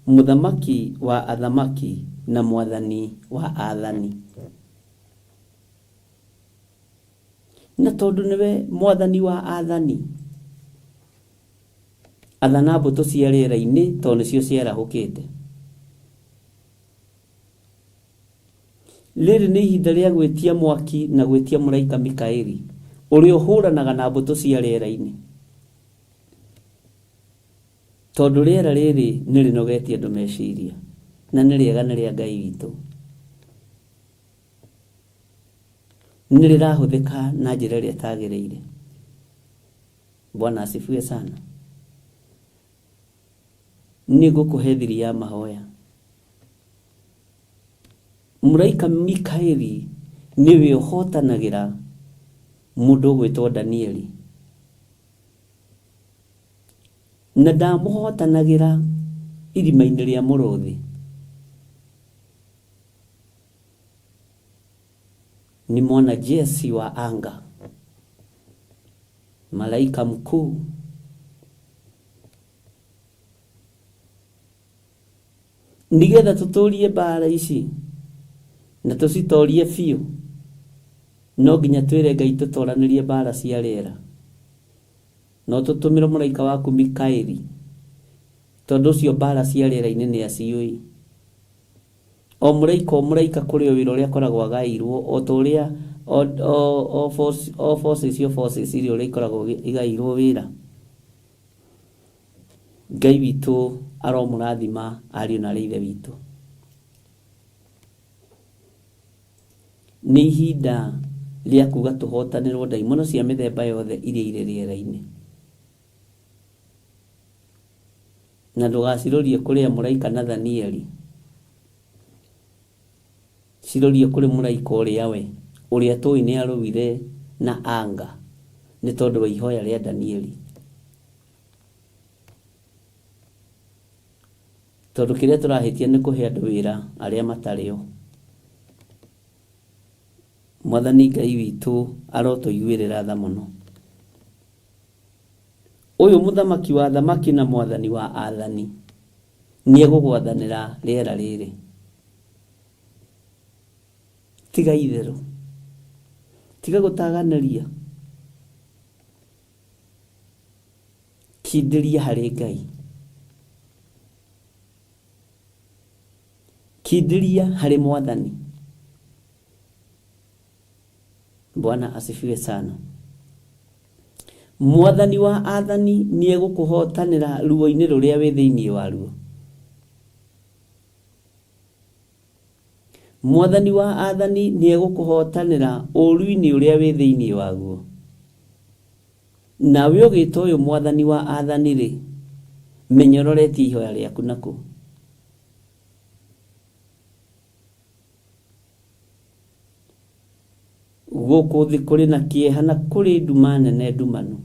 Mũthamaki wa athamaki na Mwathani wa athani. Na tondũ nĩwe Mwathani wa athani, athana mbũtũ cia rĩera-inĩ tondũ nĩcio ciarahũkĩte. Rĩrĩ nĩ ihinda rĩa gwĩtia mwaki na gwĩtia mũraika Mikaeli, ũrĩa ũhũranaga na mbũtũ cia rĩera-inĩ. Tondũ rĩera rĩrĩ nĩ rĩnogetie andũ meciria, na nĩ rĩega nĩ rĩa Ngai witũ. Nĩ rĩrahũthĩka na njĩra ĩrĩa ĩtagĩrĩire. Bwana asifiwe sana. Nĩ ngũkũhe thiri ya mahoya. Mũraika Mikaeli nĩwe ũhotanagĩra mũndũ ũgwĩtwo Danieli. Na ndamũhotanagĩra irima-inĩ rĩa mũrũthi. Ni mwanajeshi wa anga, malaika mkuu. Nigetha tũtũrie mbara ici na tũcitorie biũ, no nginya twĩre Ngai tũtoranĩrie mbara cia rĩera. No tũtũmĩre mũraika waku Mikaeli, tondũ ũcio mbara cia rĩera-inĩ nĩ aciũĩ. O mũraika o mũraika kũrĩ o wĩra ũrĩa akoragwo agaĩirwo, o ta ũrĩa o forces o forces irĩ ũrĩa ikoragwo igaĩirwo wĩra. Ngai witũ aromũrathima ariũ na arĩ ithe witũ. Nĩ ihinda rĩa kuga tũhotanĩrwo ndaimono cia mĩthemba yothe iria irĩ rĩera-inĩ. Na ndũgacirorie kũrĩ mũraika Nathanieli, cirorie kũrĩ mũraika ũrĩa we, ũrĩa tũĩ nĩ arũire na anga nĩ tondũ wa ihoya rĩa Danieli. Tondũ kĩrĩa tũrahĩtia nĩ kũhe andũ wĩra arĩa matarĩ o. Mwathani Ngai witũ arotũiguĩrĩra tha mũno. Ũyũ mũthamaki wa athamaki na mwathani wa athani nĩ egũgwathanĩra rĩera rĩrĩ. Tiga itherũ, tiga gũtaganĩria, kindĩria harĩ Ngai, kindĩria harĩ mwathani. Bwana asifiwe sana. Mwathani wa athani nĩ egũkũhotanĩra ruo-inĩ rũrĩa wĩ thĩinĩ waruo. Mwathani wa athani nĩ egũkũhotanĩra ũũru-inĩ ũrĩa wĩ thĩinĩ waguo. Nawe ũgĩta ũyũ mwathani wa athani rĩ, menya ũroretie ihoya rĩaku nakũ. Gũkũ thĩ kũrĩ na kĩeha na kũrĩ nduma nene ndumanu.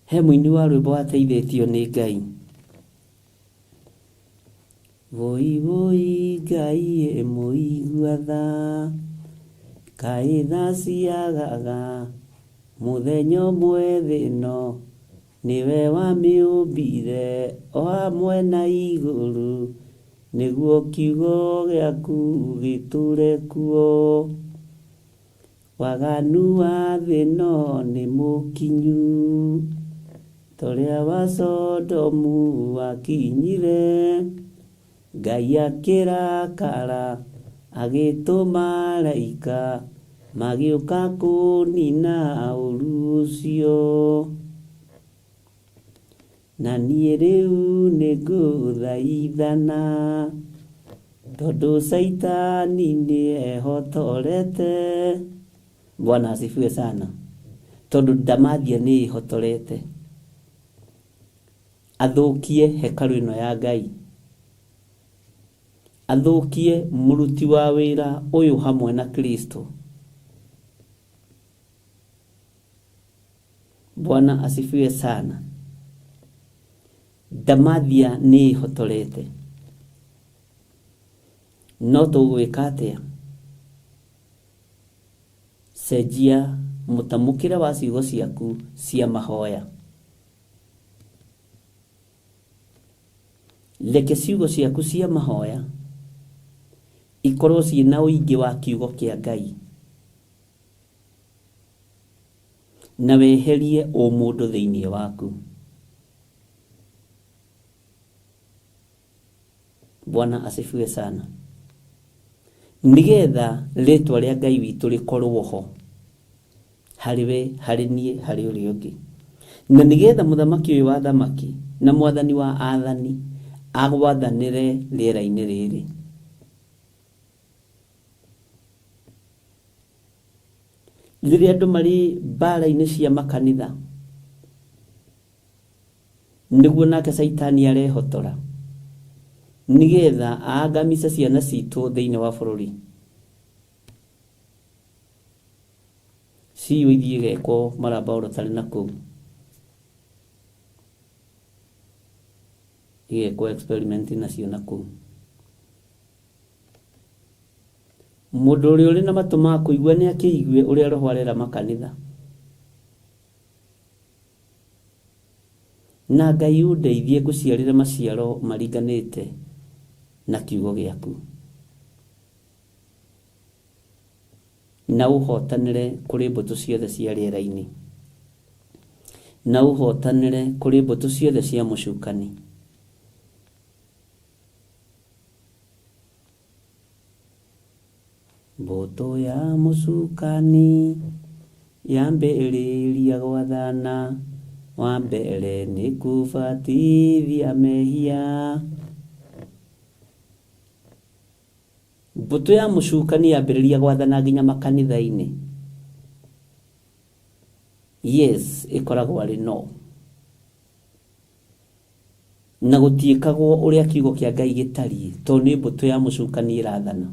He mũini wa rwĩmbo wateithĩtio nĩ Ngai. Wũi wũi Ngai ĩ mũigua tha, kaĩ tha ciagaga mũthenya ũmwe thĩ ĩno, nĩwe wamĩũmbire o hamwe na igũrũ, nĩguo kiugo gĩaku gĩtũre kuo. Waganu wa thĩ ĩno nĩ mũkinyu, ta ũrĩa wa Sodomu wakinyire. Ngai akĩrakara agĩtũma araika magĩũka kũnina ũru ũcio. Na niĩ rĩu nĩngũthaithana, tondũ Caitani nĩehotorete. Bwana asifiwe sana. Tondũ ndamathia nĩ ĩhotorete athũkie hekarũ ĩno ya Ngai, athũkie mũruti wa wĩra ũyũ hamwe na Kristo. Bwana asifiwe sana. Ndamathia nĩ ĩhotorete. No tũgwĩka atĩa? Cenjia mũtamũkĩre wa ciugo ciaku cia mahoya. Reke ciugo ciaku cia mahoya ikorwo ciĩna ũingĩ wa kiugo kĩa Ngai, na weherie ũmũndũ thĩinĩ waku. Bwana asifiwe sana. Nĩgetha rĩtwa rĩa Ngai witũ rĩkorwo ho harĩ we, harĩ niĩ, harĩ ũrĩa ũngĩ, na nĩgetha mũthamaki ũyũ wa thamaki na mwathani wa athani agwathanĩre rĩera-inĩ rĩrĩ. Rĩrĩa andũ marĩ mbara-inĩ cia makanitha, nĩguo nake Caitani arehotora nĩgetha aangamice ciana citũ thĩinĩ wa bũrũri. Ciũ ithiĩ igekwo maraboratory na kũu, igekwo experiment nacio na kũu. Mũndũ ũrĩa ũrĩ na matũ ma kũigua nĩ akĩigue ũrĩa Roho arera makanitha. Na Ngai ũndeithie ngũciarĩre maciaro maringanĩte na kiugo gĩaku. Na ũhotanĩre kũrĩ mbũtũ ciothe cia rĩera-inĩ. Na ũhotanĩre kũrĩ mbũtũ ciothe cia mũcukani. Mbũtũ ya mũcukani yambĩrĩria gwathana, wa mbere nĩ kũbatithia mehia. Mbũtũ ya mũcukani yambĩrĩria gwathana nginya makanitha-inĩ. Yes, ĩkoragwo arĩ no. Na gũtiĩkagwo ũrĩa kiugo kĩa Ngai gĩtariĩ, tondũ nĩ mbũtũ ya mũcukani ĩrathana.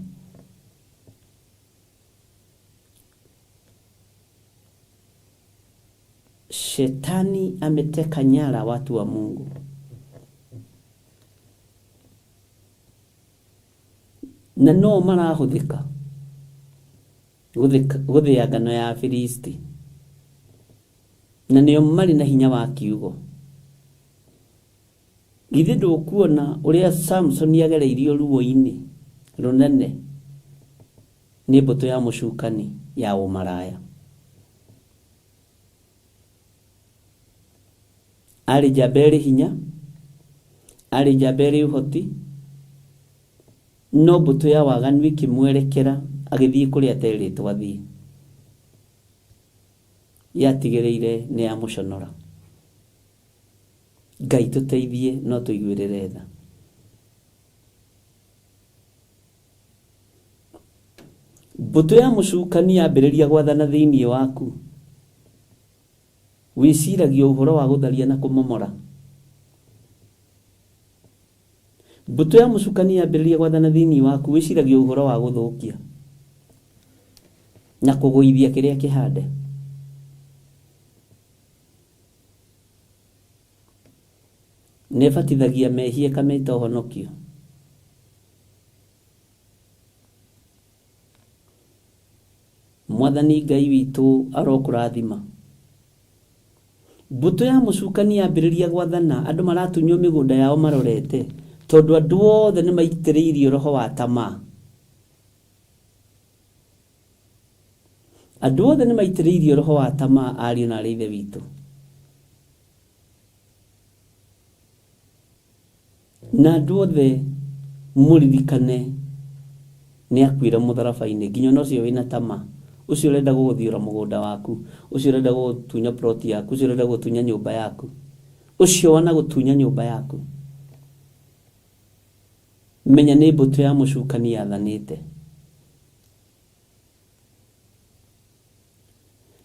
Shetani ameteka nyara watu wa Mungu. Na no marahũthĩka gũthĩa ngano ya Afilisti, na nĩo marĩ na hinya wa kiugo. Githĩ ndũkuona ũrĩa Samsoni agereirio ruo-inĩ rũnene nĩ mbũtũ ya mũcukani ya ũmaraya. Arĩ njamba ĩrĩ hinya, arĩ njamba ĩrĩ ũhoti, no mbũtũ ya waganu ĩkĩmwerekera agĩthiĩ kũrĩa aterĩtwo athiĩ. Yatigĩrĩire nĩ yamũconora. Ngai tũteithie no tũiguĩrĩre tha. Mbũtũ ya mũcukani yambĩrĩria gwathana thĩinĩ waku, wĩciragia ũhoro wa gũtharia na kũmomora. Mbũtũ ya mũcukani yambĩrĩria gwathana thĩinĩ waku, wĩciragia ũhoro wa gũthũkia na kũgũithia kĩrĩa kĩhande. Nĩ ĩbatithagia mehia ĩkameta ũhonokio. Mwathani Ngai witũ arokũrathima. Mbũtũ ya mũcukani yambĩrĩria gwathana, andũ maratunywo mĩgũnda yao marorete, tondũ andũ othe nĩ maitĩrĩirio roho wa tamaa. Andũ othe nĩ maitĩrĩirio roho wa tamaa, ariũ na arĩ ithe witũ. Na andũ othe mũririkane nĩ akuire mũtharaba-inĩ, nginya ona ũcio wĩna tamaa, ũcio ũrenda gũgũthiũra mũgũnda waku, ũcio ũrenda gũgũtunya plot yaku, ũcio ũrenda gũgũtunya nyũmba yaku, ũcio wana gũtunya nyũmba yaku, menya nĩ mbũtũ ya mũcukani yathanĩte.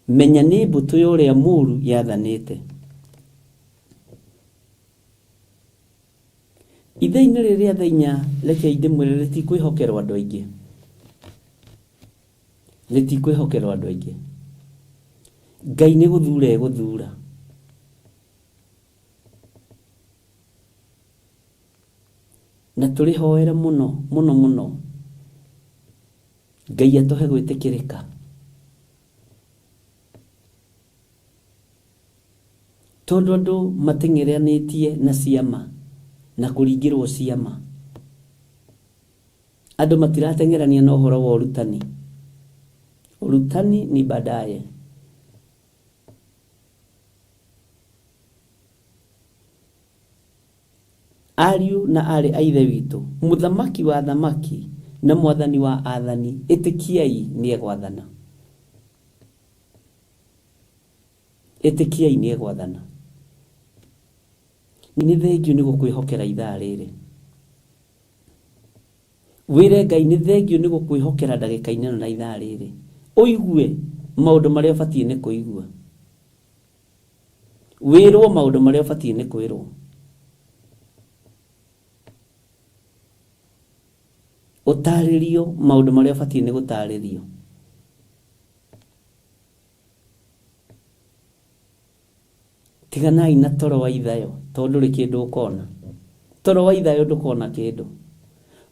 Menya nĩ mbũtũ ya ũrĩa mũũru yathanĩte. Ithaa-inĩ rĩrĩ rĩa thaa inya, rekei ndĩmwĩre rĩtikwĩhokerwo andũ aingĩ. Rĩtikwĩhokerwo andũ aingĩ. Ngai nĩ gũthura egũthura. Na tũrĩhoere mũno mũno mũno Ngai atũhe gwĩtĩkĩrĩka. Tondũ andũ mateng'eranĩtie na ciama na kũringĩrwo ciama. Andũ matirateng'erania na ũhoro wa ũrutani. Ũrutani ni baadaye. Ariũ na aarĩ a Ithe witũ, Mũthamaki wa athamaki na Mwathani wa athani, ĩtĩkiai nĩegwathana. Ĩtĩkiai nĩegwathana. Nĩ thengiũ nĩ gũkwĩhokera ithaa rĩrĩ. Wĩre Ngai nĩ thengiũ nĩ gũkwĩhokera ndagĩka-inĩ ĩno na ithaa rĩrĩ. Ũigue maũndũ marĩa ũbatiĩ nĩ kũigua. Wĩrwo maũndũ marĩa ũbatiĩ nĩ kwĩrwo. Ũtarĩrio maũndũ marĩa ũbatiĩ nĩ gũtarĩrio. Tiganai na toro wa ithayo tondũ ndũrĩ kĩndũ ũkona. Toro wa ithayo ndũkona kĩndũ.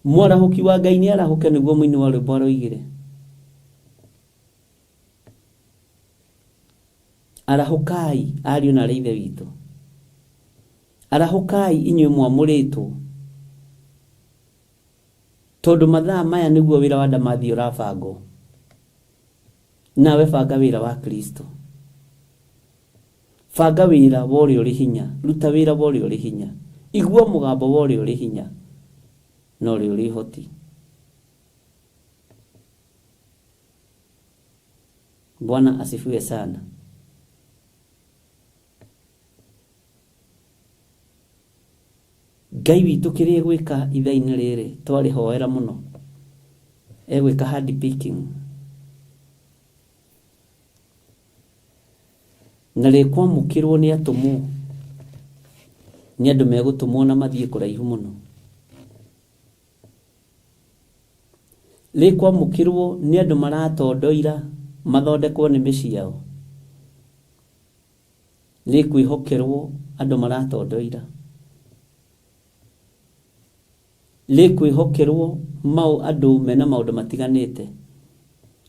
Mwarahũki wa Ngai nĩ arahũke nĩguo mũini wa rwĩmbo aroigire. Arahũkai ariũ na arĩ ithe witũ. Arahũkai inyuĩ mwamũrĩtwo. Tondũ mathaa maya nĩguo wĩra wa ndamathi ũrabangwo. Nawe banga wĩra wa Kristo. Banga wĩra wa ũrĩa ũrĩ hinya. Ruta wĩra wa ũrĩa ũrĩ hinya. Igua mũgambo wa ũrĩa ũrĩ hinya na ũrĩa ũrĩ ũhoti. Bwana asifiwe sana. Ngai witũ kĩrĩa egwĩka ithaa-inĩ rĩrĩ twarĩhoera mũno, egwĩka hand picking na rĩkwamũkĩrwo nĩ atũmwo, nĩ andũ megũtũmwo na mathiĩ kũraihu mũno. Rĩkwamũkĩrwo nĩ andũ maratondoira mathondekwo nĩ mĩciĩ yao. Rĩkwĩhokerwo andũ maratondoira. Rĩkwĩhokerwo mau andũ mena maũndũ matiganĩte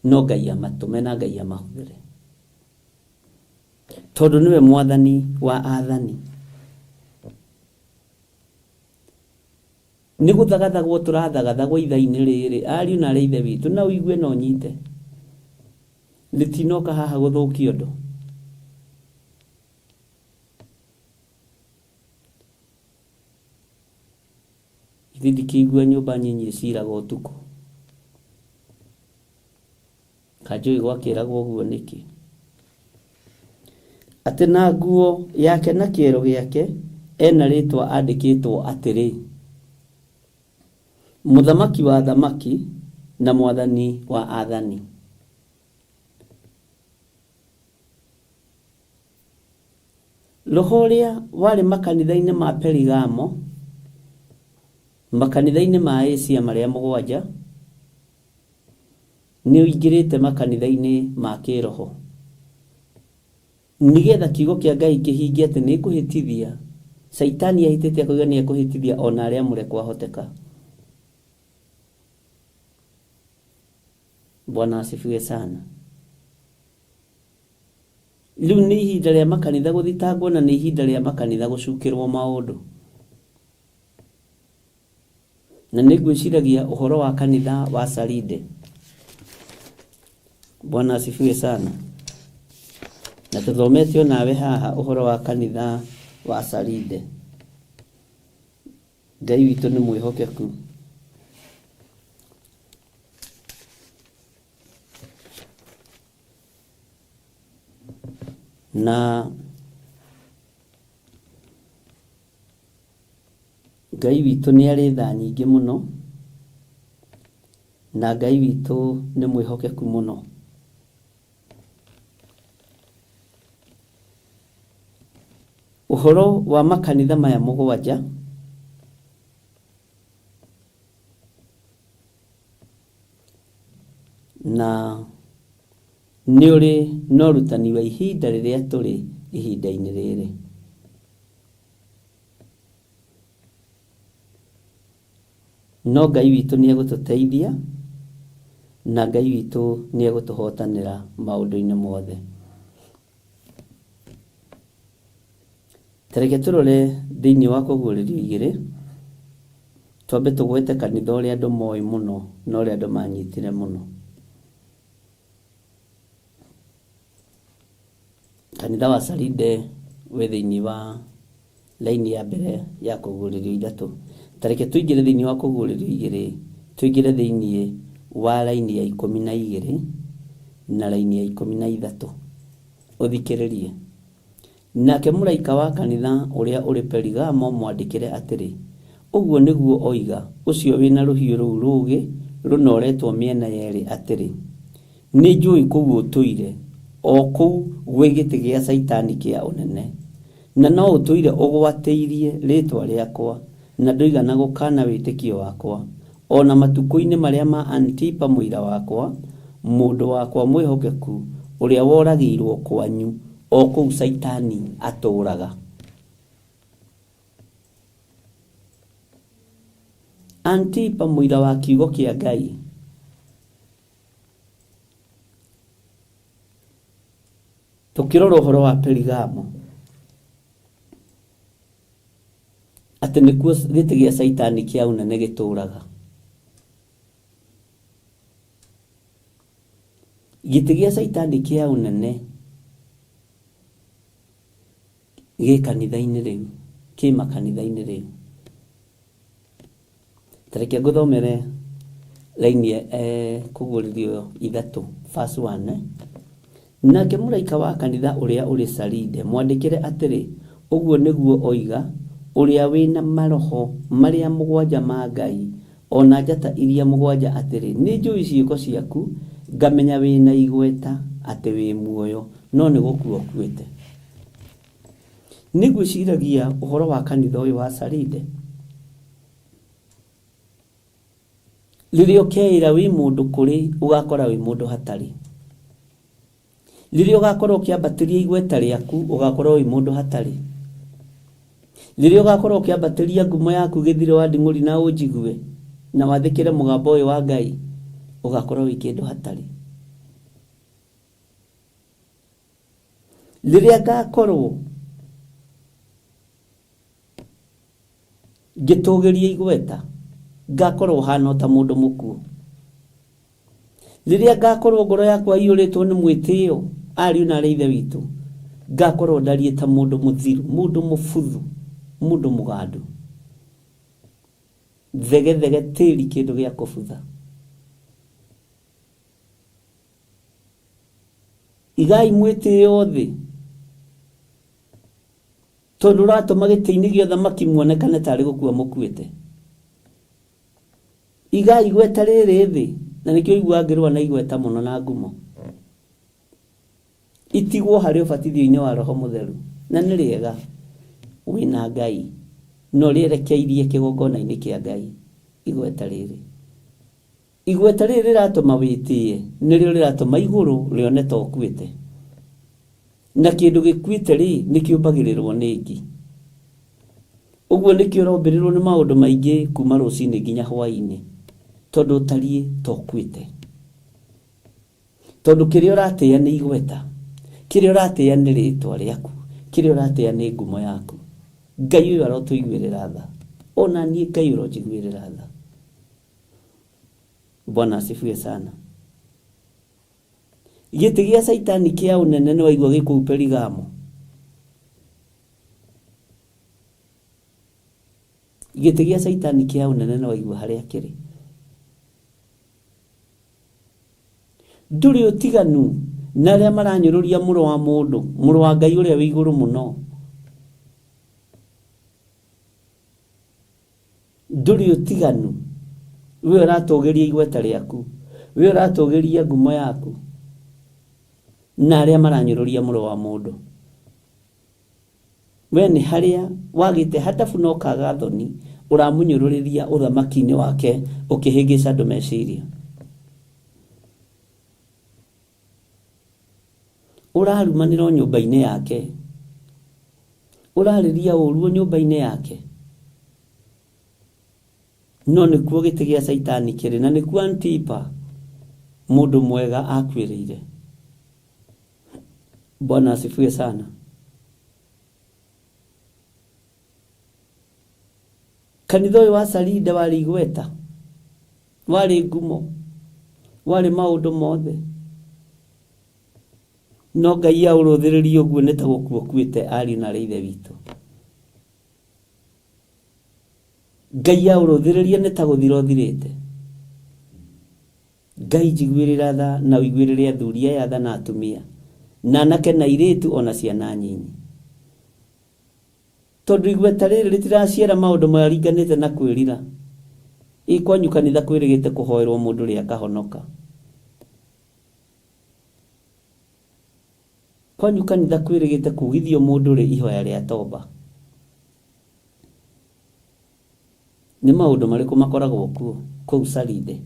no Ngai amatũme na Ngai amahũthĩre. Tondũ nĩwe mwathani wa athani. Nĩ gũthagathagwo tũrathagathagwo ithaa-inĩ rĩrĩ, ariũ na aarĩ a Ithe witũ, na ũigue na ũnyite. Rĩtinoka haha gũthũkia ũndũ. Ithe ndikĩigua nyũmba nyinyi ĩciraga ũtukũ. Kanjũĩ gwakĩragwo ũguo nĩkĩ? Atĩ na nguo yake na kĩero gĩake ena rĩtwa andĩkĩtwo atĩrĩ, Mũthamaki wa athamaki Na Mwathani wa athani. Roho ũrĩa warĩ makanitha-inĩ ma Perigamo, makanitha-inĩ ma Asia marĩa mũgwanja, nĩ ũingĩrĩte makanitha-inĩ ma kĩroho. Nĩgetha kiugo kĩa Ngai kĩhinge atĩ nĩ kũhĩtithia, Caitani ahĩtĩte akauga nĩ ekũhĩtithia ona arĩa amũre kwahoteka. Bwana asifiwe sana. Rĩu nĩ ihinda rĩa makanitha gũthitangwo na nĩ ihinda rĩa makanitha gũcukĩrwo maũndũ. Na nĩ ngwĩciragia ũhoro wa kanitha wa Saride. Bwana asifiwe sana. Na tũthomete onawe haha ũhoro wa kanitha wa Saride. Ngai witũ nĩ mwĩhokeku. Na Ngai witũ nĩ arĩ tha nyingĩ mũno, na Ngai witũ nĩ mwĩhokeku mũno. Ũhoro wa makanitha maya mũgwanja na nĩ ũrĩ na ũrutani wa ihinda rĩrĩa tũrĩ ihinda-inĩ rĩrĩ. No Ngai witũ nĩ egũtũteithia na Ngai witũ nĩ egũtũhotanĩra maũndũ-inĩ mothe. Ta reke tũrore thĩinĩ wa Kũguũrĩrio igĩrĩ, twambe tũgwete kanitha ũrĩa andũ moĩ mũno na ũrĩa andũ manyitire mũno. Kanitha wa Saride wĩ thĩinĩ wa laini ya mbere ya Kũguũrĩrio ithatũ. Ta reke tũingĩre thĩinĩ wa Kũguũrĩrio igĩrĩ, tũingĩre thĩinĩ wa laini ya 12 na laini ya 13. Ũthikĩrĩrie. Nake mũraika wa kanitha ũrĩa ũrĩ Perigamo mwandĩkĩre atĩrĩ, ũguo nĩguo oiga ũcio wĩ na rũhiũ rũu rũũgĩ rũnoretwo mĩena yerĩ atĩrĩ, nĩnjũĩ kũu ũtũire, o kũu gwĩ gĩtĩ gĩa Caitani kĩa ũnene, na no ũtũire ũgwatĩirie rĩĩtwa rĩakwa, na ndũigana gũkaana wĩtĩkio wakwa, o na matukũ-inĩ marĩa ma Antipa mũira wakwa, mũndũ wakwa mwĩhokeku, ũrĩa woragĩirwo kwanyu, o kũu Caitani atũũraga. Antipa mũira wa kiugo kĩa Ngai. Tũkĩrora ũhoro wa Perigamo, atĩ nĩkuo gĩtĩ gĩa Caitani kĩa ũnene gĩtũũraga. Gĩtĩ gĩa Caitani kĩa ũnene gĩ kanitha-inĩ rĩu, kĩ makanitha-inĩ rĩu. Ta reke ngũthomere laini Kũguũrĩrio ithatũ verse 1. Nake mũraika wa kanitha ũrĩa ũrĩ Saride mwandĩkĩre atĩrĩ, ũguo nĩguo oiga ũrĩa wĩ na maroho marĩa mũgwanja ma Ngai, o na njata iria mũgwanja atĩrĩ, nĩnjũĩ ciĩko ciaku, ngamenya wĩ na igweta atĩ wĩ muoyo, no nĩ gũkua ũkuĩte. Nĩngwĩciragia ũhoro wa kanitha ũyũ wa Saride. Rĩrĩa ũkeĩra wĩ mũndũ kũrĩ, ũgakora wĩ mũndũ hatarĩ. Rĩrĩa ũgakorwo ũkĩambatĩria igweta rĩaku, ũgakorwo wĩ mũndũ hatarĩ. Rĩrĩa ũgakorwo ũkĩambatĩria ngumo yaku gĩthiro wa nding'ũri na ũnjigue, na wathĩkĩre mũgambo ũyũ wa Ngai, ũgakorwo wĩ kĩndũ hatarĩ. Rĩrĩa ngakorwo ngĩtũgĩria igweta, ngakorwo hana o ta mũndũ mũkuũ. Rĩrĩa ngakorwo ngoro yakwa iyũrĩtwo nĩ mwĩtĩo, ariũ na arĩ ithe witũ, ngakorwo ndariĩ ta mũndũ mũthiru, mũndũ mũbuthu, mũndũ mũgandu. Thegethege tĩri kĩndũ gĩa kũbutha. Igai mwĩtĩo thĩ, tondũ ũratũma gĩtĩ-inĩ gĩa ũthamaki muonekane tarĩ gũkua mũkuĩte. Igai igweta rĩrĩ thĩ, Na nĩkĩo ũiguaga ngĩrũa na igweta mũno na ngumo. Itigwo harĩ ũbatithio-inĩ wa Roho Mũtheru. Na nĩ rĩega wĩna Ngai no rĩerekeirie kĩgongona-inĩ kĩa Ngai igweta rĩrĩ. Igweta rĩrĩ rĩratũma wĩtĩe nĩrĩo rĩratũma igũrũ rĩone ta ũkuĩte. Na kĩndũ gĩkuĩte rĩ nĩ kĩũmbagĩrĩrwo nĩ ngi. Ũguo nĩkĩo ũrombĩrĩrwo nĩ maũndũ maingĩ kuma rũcinĩ nginya hwaĩ-inĩ, tondũ ũtariĩ ta ũkuĩte. Tondũ kĩrĩa ũratĩĩa nĩ igweta, kĩrĩa ũratĩĩa nĩ rĩtwa rĩaku, kĩrĩa ũratĩĩa nĩ ngumo yaku. Ngai ũyũ arotũiguĩrĩra tha. Ona niĩ Ngai ũronjiguĩrĩra tha. Bwana asifiwe sana. Gĩtĩ gĩa Caitani kĩa ũnene nĩ waigua gĩ kũu Perigamo. Gĩtĩ gĩa Caitani kĩa ũnene nĩ waigua harĩa kĩrĩ. Ndũrĩ ũtiganu na arĩa maranyũrũria mũrũ wa mũndũ, mũrũ wa Ngai ũrĩa wĩ igũrũ mũno. Ndũrĩ ũtiganu. We ũratũgĩria igweta rĩaku, we ũratũgĩria ngumo yaku na arĩa maranyũrũria mũrũ wa mũndũ. We nĩ harĩa wagĩte hadabu na ũkaga thoni, ũramũnyũrũrĩria ũthamaki-inĩ wake ũkĩhĩngĩca andũ meciria. Ũrarumanĩra o nyũmba-inĩ yake, ũrarĩria ũru o nyũmba-inĩ yake. No nĩkuo gĩtĩ gĩa Caitani kĩrĩ, na nĩkuo Antipa mũndũ mwega akuĩrĩire. Bwana asifiwe sana. Kanitha ũyũ wa Saride warĩ igweta, warĩ ngumo, warĩ maũndũ mothe. No Ngai aũrũthĩrĩria ũguo nĩ ta gũkua ũkuĩte ariũ na arĩ ithe witũ. Ngai aũrũthĩrĩria nĩ ta gũthira ũthirĩte. Ngai njiguĩrĩra tha na ũiguĩrĩre athuri aya tha na atumia, na anake na airĩtu ona ciana nyinyi. Tondũ igweta rĩrĩ rĩtiraciara maũndũ maringanĩte na kwĩrira. Ĩ kwanyu kanitha kwĩrĩgĩte kũhoerwo mũndũ rĩ akahonoka? Kwanyu kanitha kwĩrĩgĩte kugithio mũndũ rĩ ihoya rĩa tomba? Nĩ maũndũ marĩkũ makoragwo kuo kũu Saride?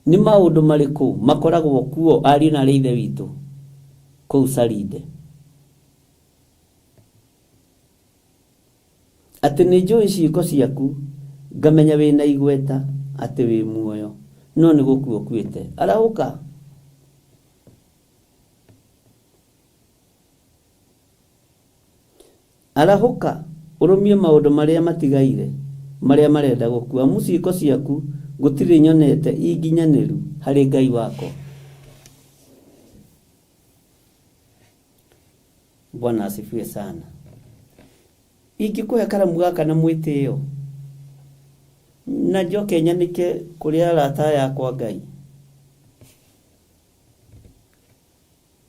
Nĩ maũndũ marĩkũ makoragwo kuo ariũ na arĩ ithe witũ kũu Saride? Atĩ nĩ njũĩ ciĩko ciaku, ngamenya wĩ na igweta, atĩ wĩ muoyo, no nĩ gũkua ũkuĩte. Arahũka! Arahũka, ũrũmie maũndũ marĩa matigaire, marĩa marenda gũkua, amu ciĩko ciaku gũtirĩ nyonete i nginyanĩru harĩ Ngai wakwa. Bwana asifiwe sana. Ingĩkũhe karamu gaka na mwĩtĩo na njoke nyanĩke kũrĩ arata aya akwa Ngai,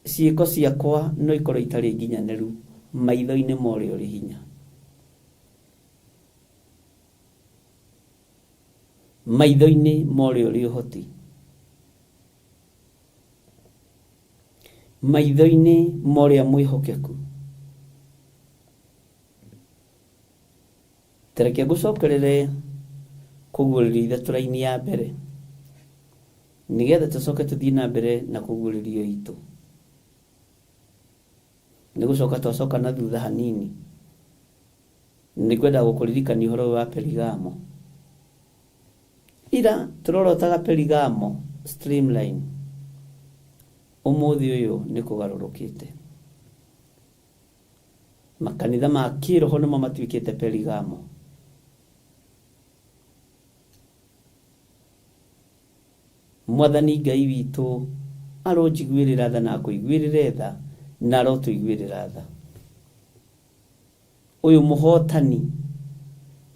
ciĩko ciakwa no ikorwo itarĩ nginyanĩru maitho-inĩ ma ũrĩa ũrĩ hinya. Maitho-inĩ ma ũrĩa ũrĩ ũhoti. Maitho-inĩ ma ũrĩa mwĩhokeku. Ta reke ngũcokerere kũguũrĩrio ithatũ raini ya mbere, nĩgetha tũcoke tũthiĩ na mbere na kũguũrĩrio itũ. Nĩ gũcoka twacoka na thutha hanini, nĩ ngwenda gũkũririkania ũhoro ũyũ wa Perigamo. Ira tũrorotaga Perigamo streamline, ũmũthĩ ũyũ nĩ kũgarũrũkĩte. Makanitha ma kĩroho nĩmo matuĩkĩte Perigamo. Mwathani Ngai witũ aronjiguĩrĩra tha na akũiguĩrĩre tha na arotũiguĩrĩra tha. Ũyũ mũhotani,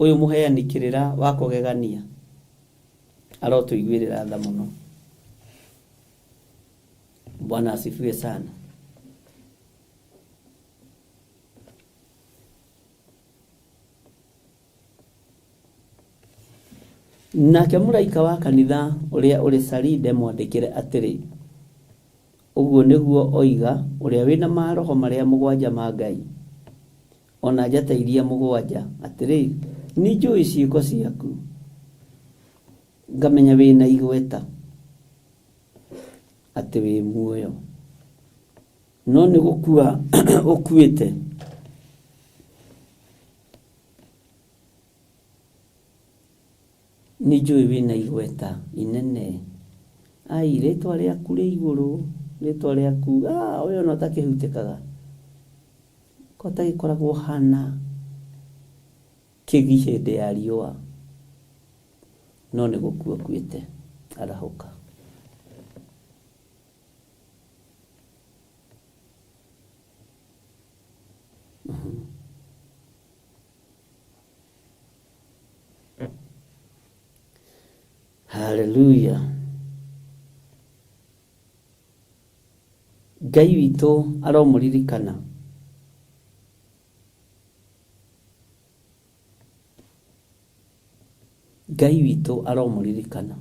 ũyũ mũheani kĩrĩra wa kũgegania arotũiguĩrĩra tha mũno. Bwana asifiwe sana. Nake mũraika wa kanitha ũrĩa ũrĩ Saride mwandĩkĩre atĩrĩ, ũguo nĩguo oiga ũrĩa wĩ na maroho marĩa mũgwanja ma Ngai, o na njata iria mũgwanja, atĩrĩ, nĩnjũĩ ciĩko ciaku, ngamenya wĩ na igweta, atĩ wĩ muoyo, no nĩ gũkua ũkuĩte. Nĩ njũĩ wĩna igweta inene. Ai, rĩtwa rĩaku rĩ igũrũ, rĩtwa rĩaku, ah, ũyũ ona ũtakĩhutĩkaga. Ko ũtagĩkoragwo hana kĩgi hĩndĩ ya riũa. No nĩ gũkua ũkuĩte, arahũka. Haleluya. Ngai witũ aromũririkana. Ngai witũ aromũririkana.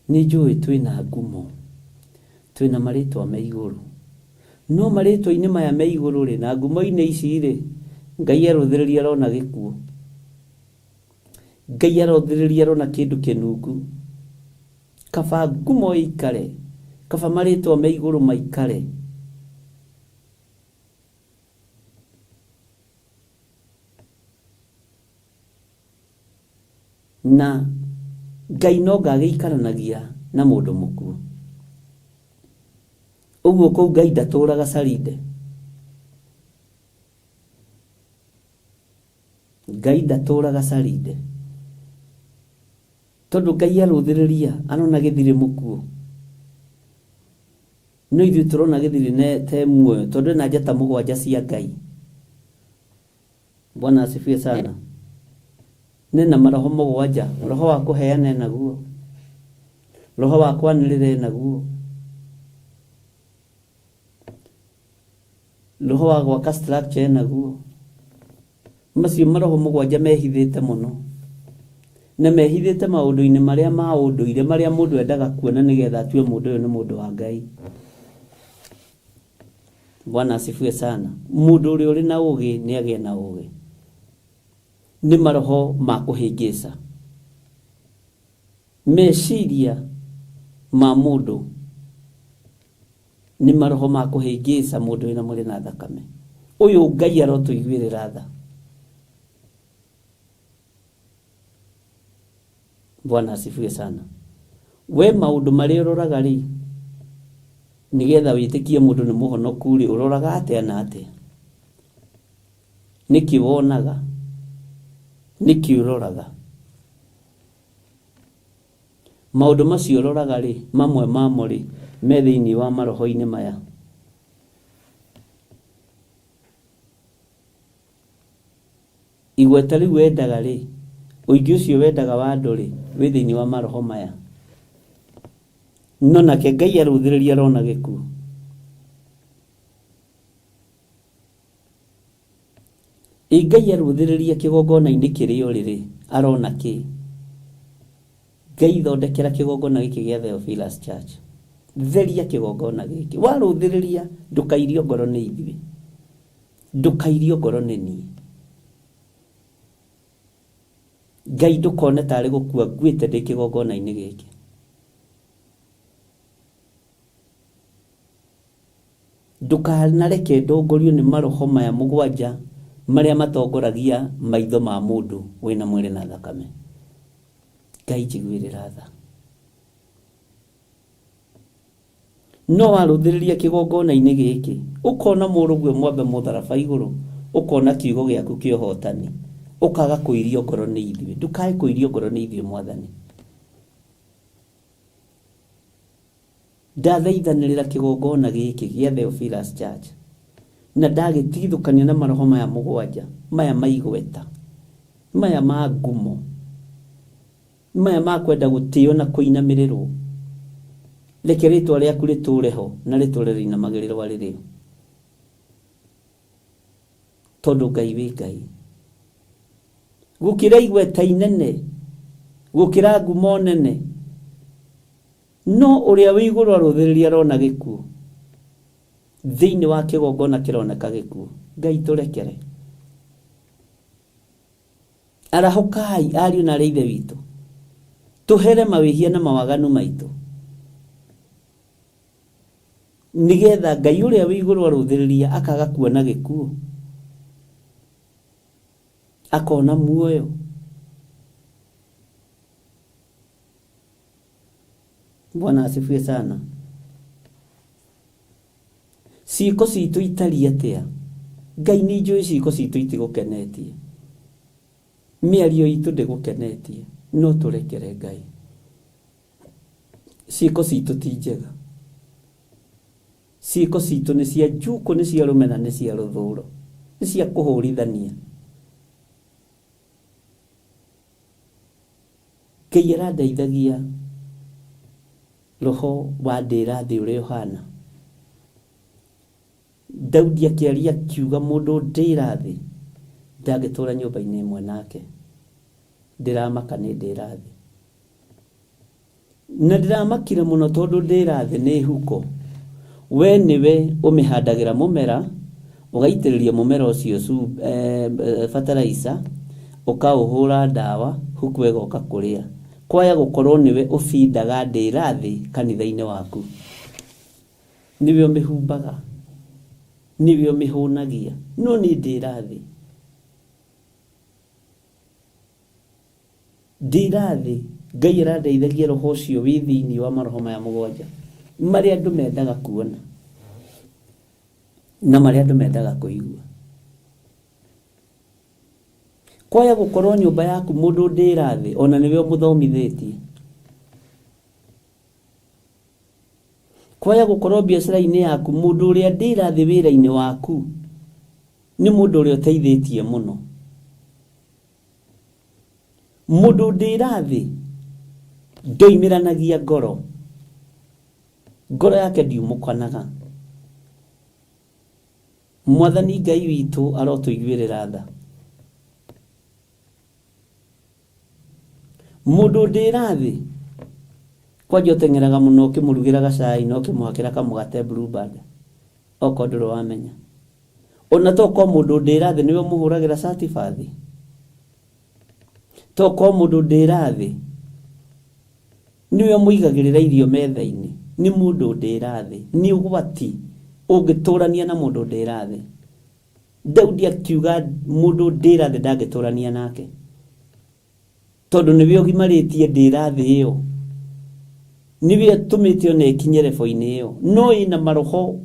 Nĩ njũĩ twĩna ngumo, twĩna marĩtwa me igũrũ. No marĩtwa-inĩ maya me igũrũ rĩ, na ngumo-inĩ ici rĩ, Ngai arũthĩrĩria arona gĩkuũ. Ngai arũthĩrĩria arona kĩndũ kĩnungu. Kaba ngumo ĩikare, kaba marĩtwa me igũrũ maikare. Na Ngai no nga agĩikaranagia na mũndũ mũkuũ. Ũguo kũu Ngai ndatũraga Saride. Ngai ndatũraga Saride. Tondũ Ngai arũthĩrĩria arona gĩthirĩ mũkuũ. No ithuĩ tũrona gĩthirĩ te muoyo tondũ ena njata mũgwanja cia Ngai. Bwana asifiwe sana. Nena maroho mũgwanja, roho wa kũheana enaguo, roho wa kwanĩrĩra enaguo, roho wa gwaka structure enaguo. Macio maroho mũgwanja mehithĩte mũno na mehithĩte maũndũ-inĩ marĩa ma ũndũire marĩa mũndũ endaga kuona nĩgetha atue mũndũ ũyũ nĩ mũndũ wa Ngai. Bwana asifiwe sana. Mũndũ ũrĩa ũrĩ na ũgĩ nĩ agĩe na ũgĩ. Nĩ maroho ma kũhĩngĩca. Meciria ma mũndũ nĩ maroho ma kũhĩngĩca mũndũ wĩna mwĩrĩ na thakame. Ũyũ Ngai arotũiguĩrĩra tha. Bwana asifiwe sana. We maũndũ marĩa ũroraga rĩ, nĩgetha wĩtĩkie mũndũ nĩ mũhonoku rĩ, ũroraga atĩa na atĩa? Nĩkĩ wonaga? Nĩkĩ ũroraga? Maũndũ macio ũroraga rĩ, mamwe mamo rĩ, me thĩinĩ wa maroho-inĩ maya. Igweta rĩu wendaga rĩ, ũingĩ ũcio wendaga wa andũ rĩ, wĩ thĩinĩ wa maroho maya. No nake Ngai arũthĩrĩria arona gĩkuũ. Ĩ Ngai arũthĩrĩria kĩgongona-inĩ kĩrĩa ũrĩ rĩ, arona kĩ? Ngai thondekera kĩgongona gĩkĩ gĩa Theophilus Church. Theria kĩgongona gĩkĩ. Warũthĩrĩria ndũkairio ngoro nĩ ithuĩ. Ndũkairio ngoro nĩ niĩ. Ngai ndũkone tarĩ gũkua nguĩte ndĩ kĩgongona-inĩ gĩkĩ. Ndũkanareke ndongorio nĩ maroho maya mũgwanja marĩa matongoragia maitho ma mũndũ wĩna mwĩrĩ na thakame. Ngai njiguĩrĩra tha. No warũthĩrĩria kĩgongona-inĩ gĩkĩ, ũkona mũrũguo mwambe mũtharaba igũrũ, ũkona kiugo gĩaku kĩa ũhotani, ũkaga kũirio ngoro nĩ ithuĩ. Ndũkae kũirio ngoro nĩ ithuĩ Mwathani. Ndathaithanĩrĩra kĩgongona gĩkĩ gĩa Theophilus Church na ndagĩtigithũkania na maroho maya mũgwanja, maya ma igweta, maya ma ngumo, maya ma kwenda gũtĩo na kũinamĩrĩrwo. Reke rĩtwa rĩaku rĩtũre ho na rĩtũre rĩinamagĩrĩrwo arĩ rĩo. Tondũ Ngai wĩ Ngai. Gũkĩra igweta inene, gũkĩra ngumo nene, no ũrĩa wĩ igũrũ arũthĩrĩria arona gĩkuũ. Thĩinĩ wa kĩgongona kĩroneka gĩkuũ. Ngai tũrekere. Arahũkai ariũ na arĩ ithe witũ. Tũhere mawĩhia na mawaganu maitũ. Nĩgetha Ngai ũrĩa wĩ igũrũ arũthĩrĩria akaga kuona gĩkuũ. Akona muoyo. Bwana asifiwe sana. Ciĩko citũ itariĩ atĩa? Ngai nĩ njũĩ ciĩko citũ itigũkenetie. Mĩario itũ ndĩgũkenetie. No tũrekere Ngai. Ciĩko citũ ti njega. Ciĩko citũ nĩ cia njukũ, nĩ cia rũmena, nĩ cia rũthũro, nĩ cia kũhũrithania. Ngai arandeithagia roho wa ndĩra thĩ ũrĩa ũhana. Daudi akĩaria akiuga mũndũ ndĩra thĩ ndangĩtũra nyũmba-inĩ ĩmwe nake. Ndĩramaka nĩ ndĩra thĩ. Na ndĩramakire mũno tondũ ndĩra thĩ nĩ huko. We nĩwe ũmĩhandagĩra mũmera, ũgaitĩrĩria mũmera ũcio fertilizer, ũkaũhũra ndawa, huko ĩgoka kũrĩa. Kwaya gũkorwo nĩwe ũbindaga ndĩra thĩ kanitha-inĩ waku. Nĩwe ũmĩhumbaga, nĩwe ũmĩhũnagia, no nĩ ndĩra thĩ. Ndĩra thĩ, Ngai arandeithagia roho ũcio wĩ thĩinĩ wa maroho maya mũgwanja, marĩa andũ mendaga kuona na marĩa andũ mendaga kũigua. Kwaya gũkorwo nyũmba yaku mũndũ ndĩra thĩ, ona nĩwe ũmũthomithĩtie. Kwaya gũkorwo biacara-inĩ yaku mũndũ ũrĩa ndĩra thĩ wĩra-inĩ waku nĩ mũndũ ũrĩa ũteithĩtie mũno. Mũndũ ndĩra thĩ ndoimĩranagia ngoro, ngoro yake ndiumũkanaga. Mwathani Ngai witũ arotũiguĩrĩra tha. Mũndũ ndĩra thĩ kwanja ũteng'eraga mũno ũkĩmũrugĩra gacai na ũkĩmũhakĩra kamũgate Blue Band okorwo ndũrĩ wamenya. Ona to korwo mũndũ ndĩra thĩ nĩwe ũmũhũragĩra cati bathi. To korwo mũndũ ndĩra thĩ nĩwe ũmũigagĩrĩra irio metha-inĩ. Nĩ mũndũ ndĩra thĩ. Nĩ ũgwati ũngĩtũrania na mũndũ ndĩra thĩ. Daudi akiuga mũndũ ndĩra thĩ ndangĩtũrania nake. Tondũ nĩwe ũgimarĩtie ndĩra thĩ ĩyo. Nĩwe ũtũmĩte ona ĩkinye rebo-inĩ ĩyo. No ĩna maroho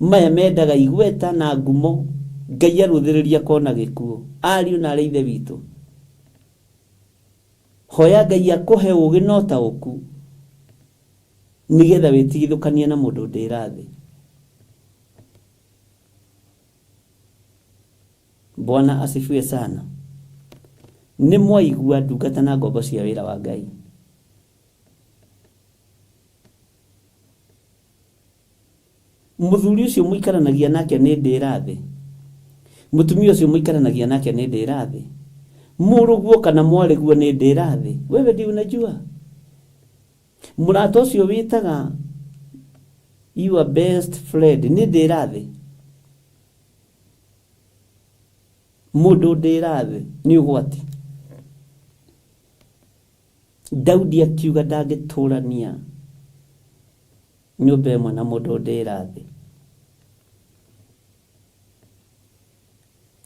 maya mendaga igweta na ngumo. Ngai arũthĩrĩria akona gĩkuũ. Ariũ na arĩ ithe witũ. Hoya Ngai akũhe ũgĩ na ũtaũku nĩgetha wĩtigithũkanie na mũndũ ndĩra thĩ. Bwana asifiwe sana. Nĩ mwaigua ndungata na ngombo cia wĩra wa Ngai. Mũthuri ũcio mũikaranagia nake nĩ ndĩra thĩ. Mũtumia ũcio mũikaranagia nake nĩ ndĩra thĩ. Mũrũguo kana mwarĩguo nĩ ndĩra thĩ. Wewe ndiye unajua. Mũrata ũcio wĩtaga your best friend nĩ ndĩra thĩ. Mũndũ ndĩra thĩ nĩ ũgwati. Daudi akiuga ndangĩtũrania nyũmba ĩmwe na mũndũ ndĩra thĩ.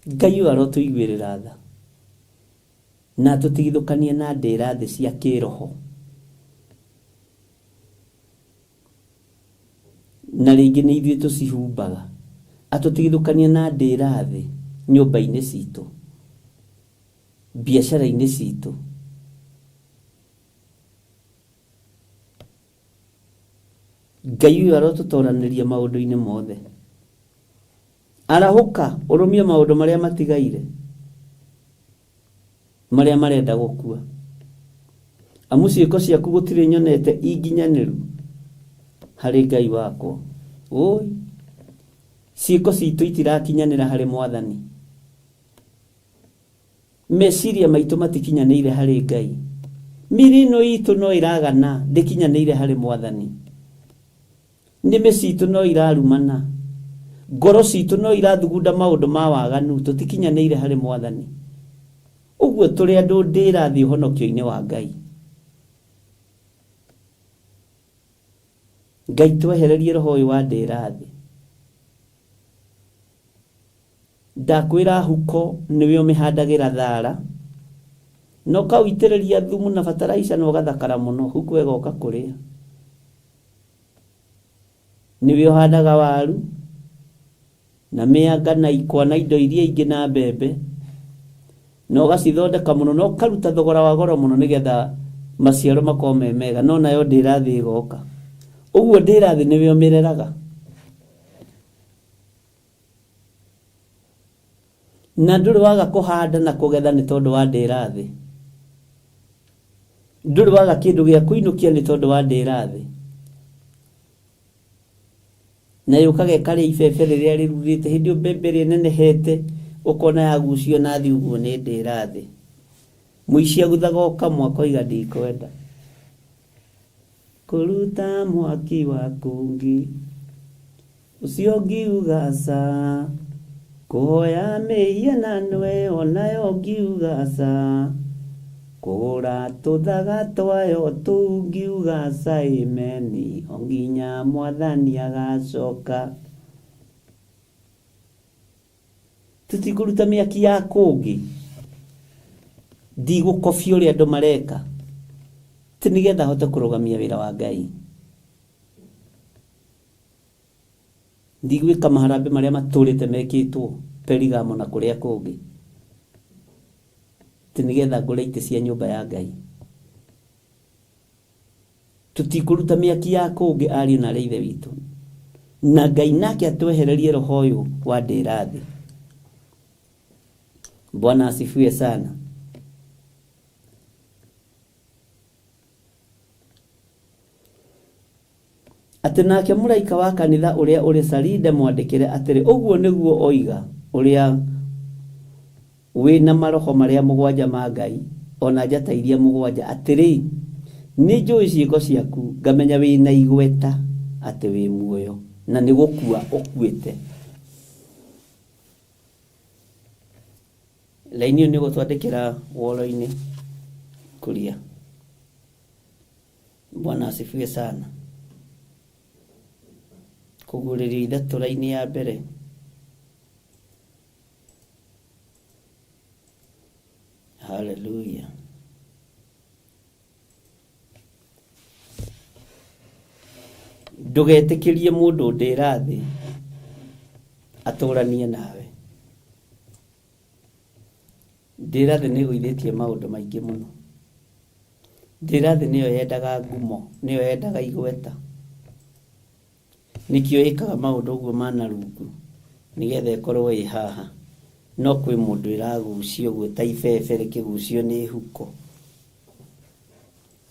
Ngai ũyũ arotũiguĩrĩra tha na atũtigithũkanie na ndĩra thĩ cia kĩroho. Na rĩngĩ nĩ ithuĩ tũcihumbaga. Atũtigithũkanie na ndĩra thĩ nyũmba-inĩ citũ, biacara-inĩ citũ. Ngai ũyũ arotũtoranĩria maũndũ-inĩ mothe. Arahũka ũrũmie maũndũ marĩa matigaire, marĩa marenda gũkua. Amu ciĩko ciaku gũtirĩ nyonete inginyanĩru harĩ Ngai wakwa. Ũi. Ciĩko citũ itirakinyanĩra harĩ Mwathani. Meciria maitũ matikinyanĩire harĩ Ngai. Mĩĩrĩ ĩno itũ no ĩragana ndĩkinyanĩire harĩ Mwathani. Nĩmĩ citũ no irarumana. Ngoro citũ no irathugunda maũndũ ma waganu tũtikinyanĩire harĩ Mwathani. Ũguo tũrĩ andũ ndĩrathi ũhonokio-inĩ wa Ngai. Ngai twehererie roho ũyũ wa ndĩrathi. Ndakwĩra huko nĩwe ũmĩhandagĩra thara na ũkaũitĩrĩria thumu na bataraica na ũgathakara mũno, huko ĩgoka kũrĩa. Nĩwe ũhandaga waru na mĩanga na ikwa na indo iria ingĩ na mbembe na ũgacithondeka mũno na ũkaruta thogora wa goro mũno nĩgetha maciaro makorwo me mega, no nayo ndĩrathi ĩgoka. Ũguo ndĩrathi nĩwe ũmĩreraga. Na ndũrĩ waga kũhanda na kũgetha nĩ tondũ wa ndĩrathi. Ndũrĩ waga kĩndũ gĩa kũinũkia nĩ tondũ wa ndĩrathi. Na yũkaga ĩkarĩa ibebe rĩrĩa rĩrurĩte hĩndĩ ĩyo mbembe ĩrĩa ĩnenehete ũkona yagucio na thĩ ũguo nĩ ndĩrathi. Mũici aguthaga o kamwe akoiga ndikwenda. Kũruta mwaki wa kũngĩ ũcio ngiuga aca. Kũhoya mĩhianano ĩyo nayo ngiuga aca. Kũgũra tũthaga twayo tũu ngiuga aca ĩmeni o nginya Mwathani agacoka. Tũtikũruta mĩaki ya kũngĩ. Ndigũkobia ũrĩa andũ mareka ti nĩgetha hote kũrũgamia wĩra wa Ngai. Ndigwĩka maharambĩ marĩa matũrĩte mekĩtwo Perigamo na kũrĩa kũngĩ ti nĩgetha ngũre itĩ cia nyũmba ya Ngai. Tũtikũruta mĩaki ya kũngĩ ariũ na arĩ ithe witũ. Na Ngai nake atwehererie roho ũyũ wa ndĩrathi. Bwana asifiwe sana. Atĩ nake mũraika wa kanitha ũrĩa ũrĩ Saride mwandĩkĩre atĩrĩ, ũguo nĩguo oiga ũrĩa wĩ na maroho marĩa mũgwanja ma Ngai, o na njata iria mũgwanja, atĩrĩ, nĩ njũĩ ciĩko ciaku, ngamenya wĩ na igweta atĩ wĩ muoyo, na nĩ gũkua ũkuĩte. Laini ĩyo nĩ ũgũtwandĩkĩra woro-inĩ kũria. Bwana asifiwe sana. Kũguũrĩrio ithatũ raini ya mbere. Haleluya. Ndũgetĩkĩrie mũndũ ndĩrathi atũranie nawe. Ndĩrathi nĩ ĩgũithĩtie maũndũ maingĩ mũno. Ndĩrathi nĩyo yendaga ngumo, nĩyo yendaga igweta. Nĩkĩo ĩkaga maũndũ ũguo ma na rungu nĩgetha ĩkorwo ĩ haha. No kwĩ mũndũ ĩragucio ũguo ta ibebe rĩkĩgucio nĩ huko.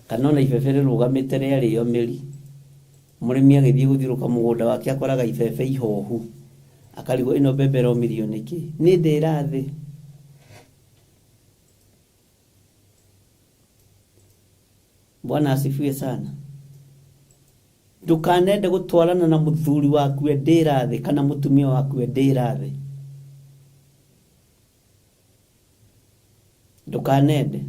Kana ona ibebe rĩrũgamĩte rĩarĩo mĩri. Mũrĩmi agĩthiĩ gũthiũrũka mũgũnda wake akoraga ibebe ihohu. Akarigwo ĩno mbembe ĩromirio nĩkĩ? Nĩ ndĩrathi. Bwana asifiwe sana. Ndũkanende gũtwarana na mũthuri waku e ndĩrathi kana mũtumia waku e ndĩrathi. Ndũkanende.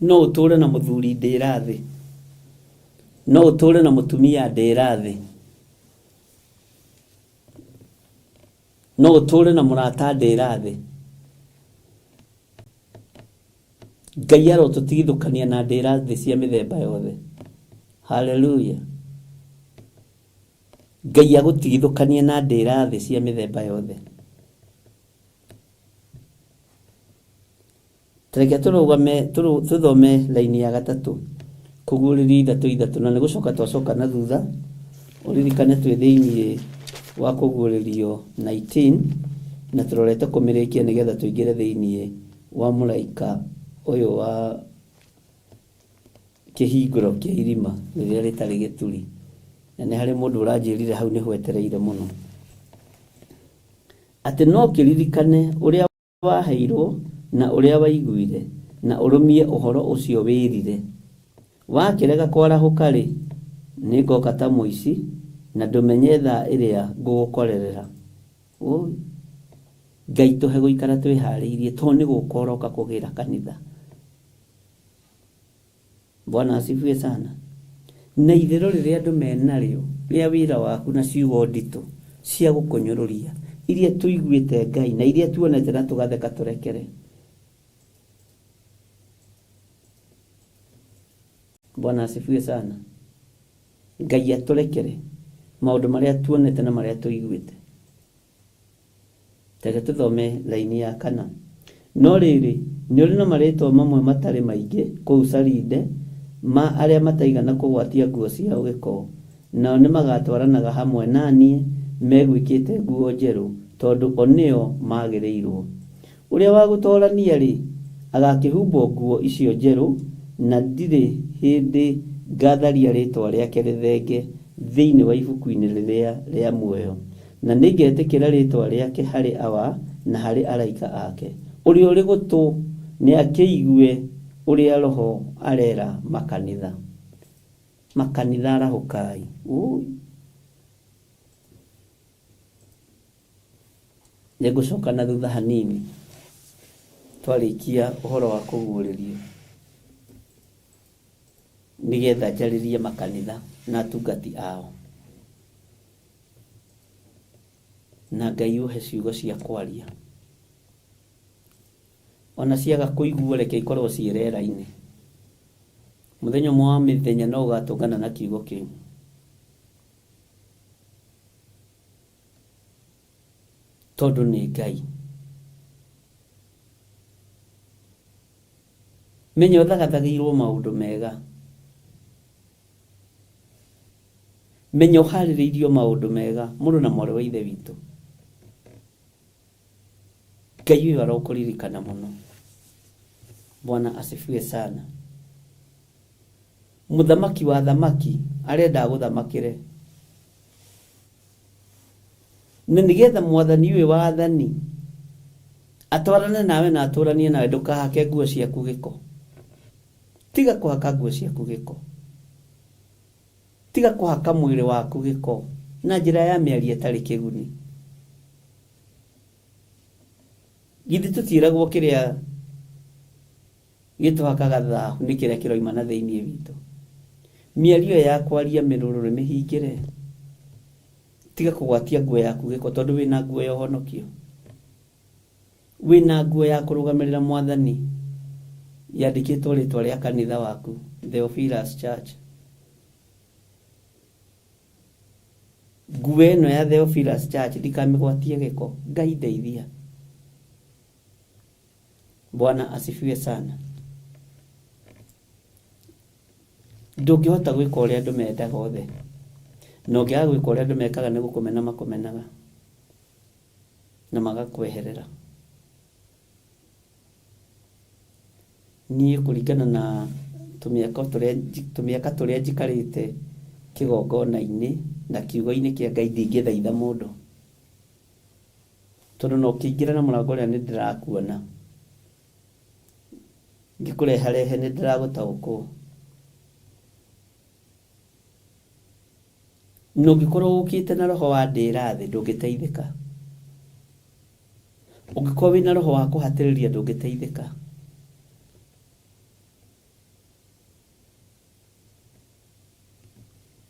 No ũtũre na mũthuri ndĩrathi. No ũtũre na mũtumia ndĩrathi. No ũtũre na mũrata ndĩrathi. Ngai arotũtigithũkania na ndĩrathi cia mĩthemba yothe. Haleluya. Ngai agũtigithũkanie na ndĩrathi cia mĩthemba yothe. Reke tũrũgame tũthome laini ya gatatũ kũguũrĩrio ithatũ ithatũ na nĩ gũcoka twacoka na thutha ũririkane twĩ thĩiniĩ wa kũguũrĩrio 19 na tũrorete kũmĩrĩkia nĩgetha tũingĩre thĩiniĩ wa mũraika ũyũ wa kĩhingũro kĩa irima rĩrĩa rĩtarĩ gĩturi. Na nĩ harĩ mũndũ ũranjĩrire hau nĩ hwetereire mũno. Atĩ no kĩririkane ũrĩa waheirwo na ũrĩa waiguire na ũrũmie ũhoro ũcio wĩrire. Wakĩrega kwarahũka rĩ, nĩngoka ta mũici na ndũmenye thaa ĩrĩa ngũgũkorerera. Ũi. Ngai tũhe gũikara twĩharĩirie tondũ nĩ gũka ũroka kũgĩra kanitha. Bwana asifiwe sana. Na itherũ rĩrĩa andũ menarĩo rĩa wĩra waku na ciugo nditũ cia gũkũnyũrũria iria tũiguĩte Ngai na iria tuonete na tũgatheka tũrekere. Bwana asifiwe sana. Ngai atũrekere maũndũ marĩa tuonete na marĩa tũiguĩte. Reke tũthome raini ya kana. No rĩrĩ, nĩ ũrĩ na marĩĩtwa mamwe matarĩ maingĩ kũu Saride ma arĩa mataigana kũgwatia nguo ciao gĩko, nao nĩmagatwaranaga hamwe na niĩ meguĩkĩte nguo njerũ, tondũ o nĩo maagĩrĩirwo. Ũrĩa wa gũtoorania-rĩ, agakĩhumbwo nguo icio njerũ, na ndirĩ hĩndĩ ngatharia rĩĩtwa rĩake rĩthenge thĩinĩ wa ibuku-inĩ rĩrĩa rĩa muoyo, na nĩngetĩkĩra rĩĩtwa rĩake harĩ Awa na harĩ araika ake. Ũrĩa ũrĩ gũtũ nĩakĩigue ũrĩa Roho arera makanitha. Makanitha arahũkai. Ũi. Nĩngũcoka na thutha hanini twarĩkia ũhoro wa kũguũrĩrio nĩgetha njarĩrie makanitha na atungati ao. Na Ngai ũhe ciugo cia kwaria. Ona ciaga kũiguo reke ikorwo ciĩ rĩera-inĩ. Mũthenya ũmwe wa mĩthenya no ũgatũngana na kiugo kĩu. Tondũ nĩ Ngai. Menya ũthagathagĩirwo maũndũ mega. Menya ũharĩrĩirio maũndũ mega mũrũ na mwarĩ wa Ithe witũ. Ngai ũyũ arokũririkana mũno. Bwana asifiwe sana. Mũthamaki wa thamaki arenda agũthamakĩre. Na nĩgetha mwathani ũyũ wa athani atwarane nawe na atũranie nawe, ndũkahake nguo ciaku gĩko. Tiga kũhaka nguo ciaku gĩko. Tiga kũhaka mwĩrĩ waku gĩko na njĩra ya mĩario ĩtarĩ kĩguni. Githĩ tũtiĩragwo kĩrĩa gĩtũhakaga thahu nĩ kĩrĩa kĩroima na thĩinĩ witũ. Mĩario ya kwaria mĩrũrũ nĩ mĩhingĩre. Tiga kũgwatia nguo yaku gĩko tondũ wĩna nguo ya ũhonokio. Wĩna nguo ya kũrũgamĩrĩra mwathani yandĩkĩtwo rĩtwa rĩa kanitha waku, Theophilus Church. Nguo ĩno ya Theophilus Church ndikamĩgwatie gĩko. Ngai ndeithia. Bwana asifiwe sana. Ndũngĩhota gwĩka ũrĩa andũ mendaga othe. Na ũngĩaga gwĩka ũrĩa andũ mekaga nĩ gũkũmena makũmenaga na magakweherera. Niĩ kũringana na tũmĩaka tũrĩa njikarĩte kĩgongona-inĩ na kiugo-inĩ kĩa Ngai ndingĩthaitha mũndũ. Tondũ no ũkĩingĩra na mũrango ũrĩa nĩ ndĩrakuona. Ngĩkũreharehe nĩ ndĩragũtaũkwo. Na ũngĩkorwo ũkĩte na roho wa ndĩra thĩ ndũngĩteithĩka. Ũngĩkorwo wĩna roho wa kũhatĩrĩria ndũngĩteithĩka.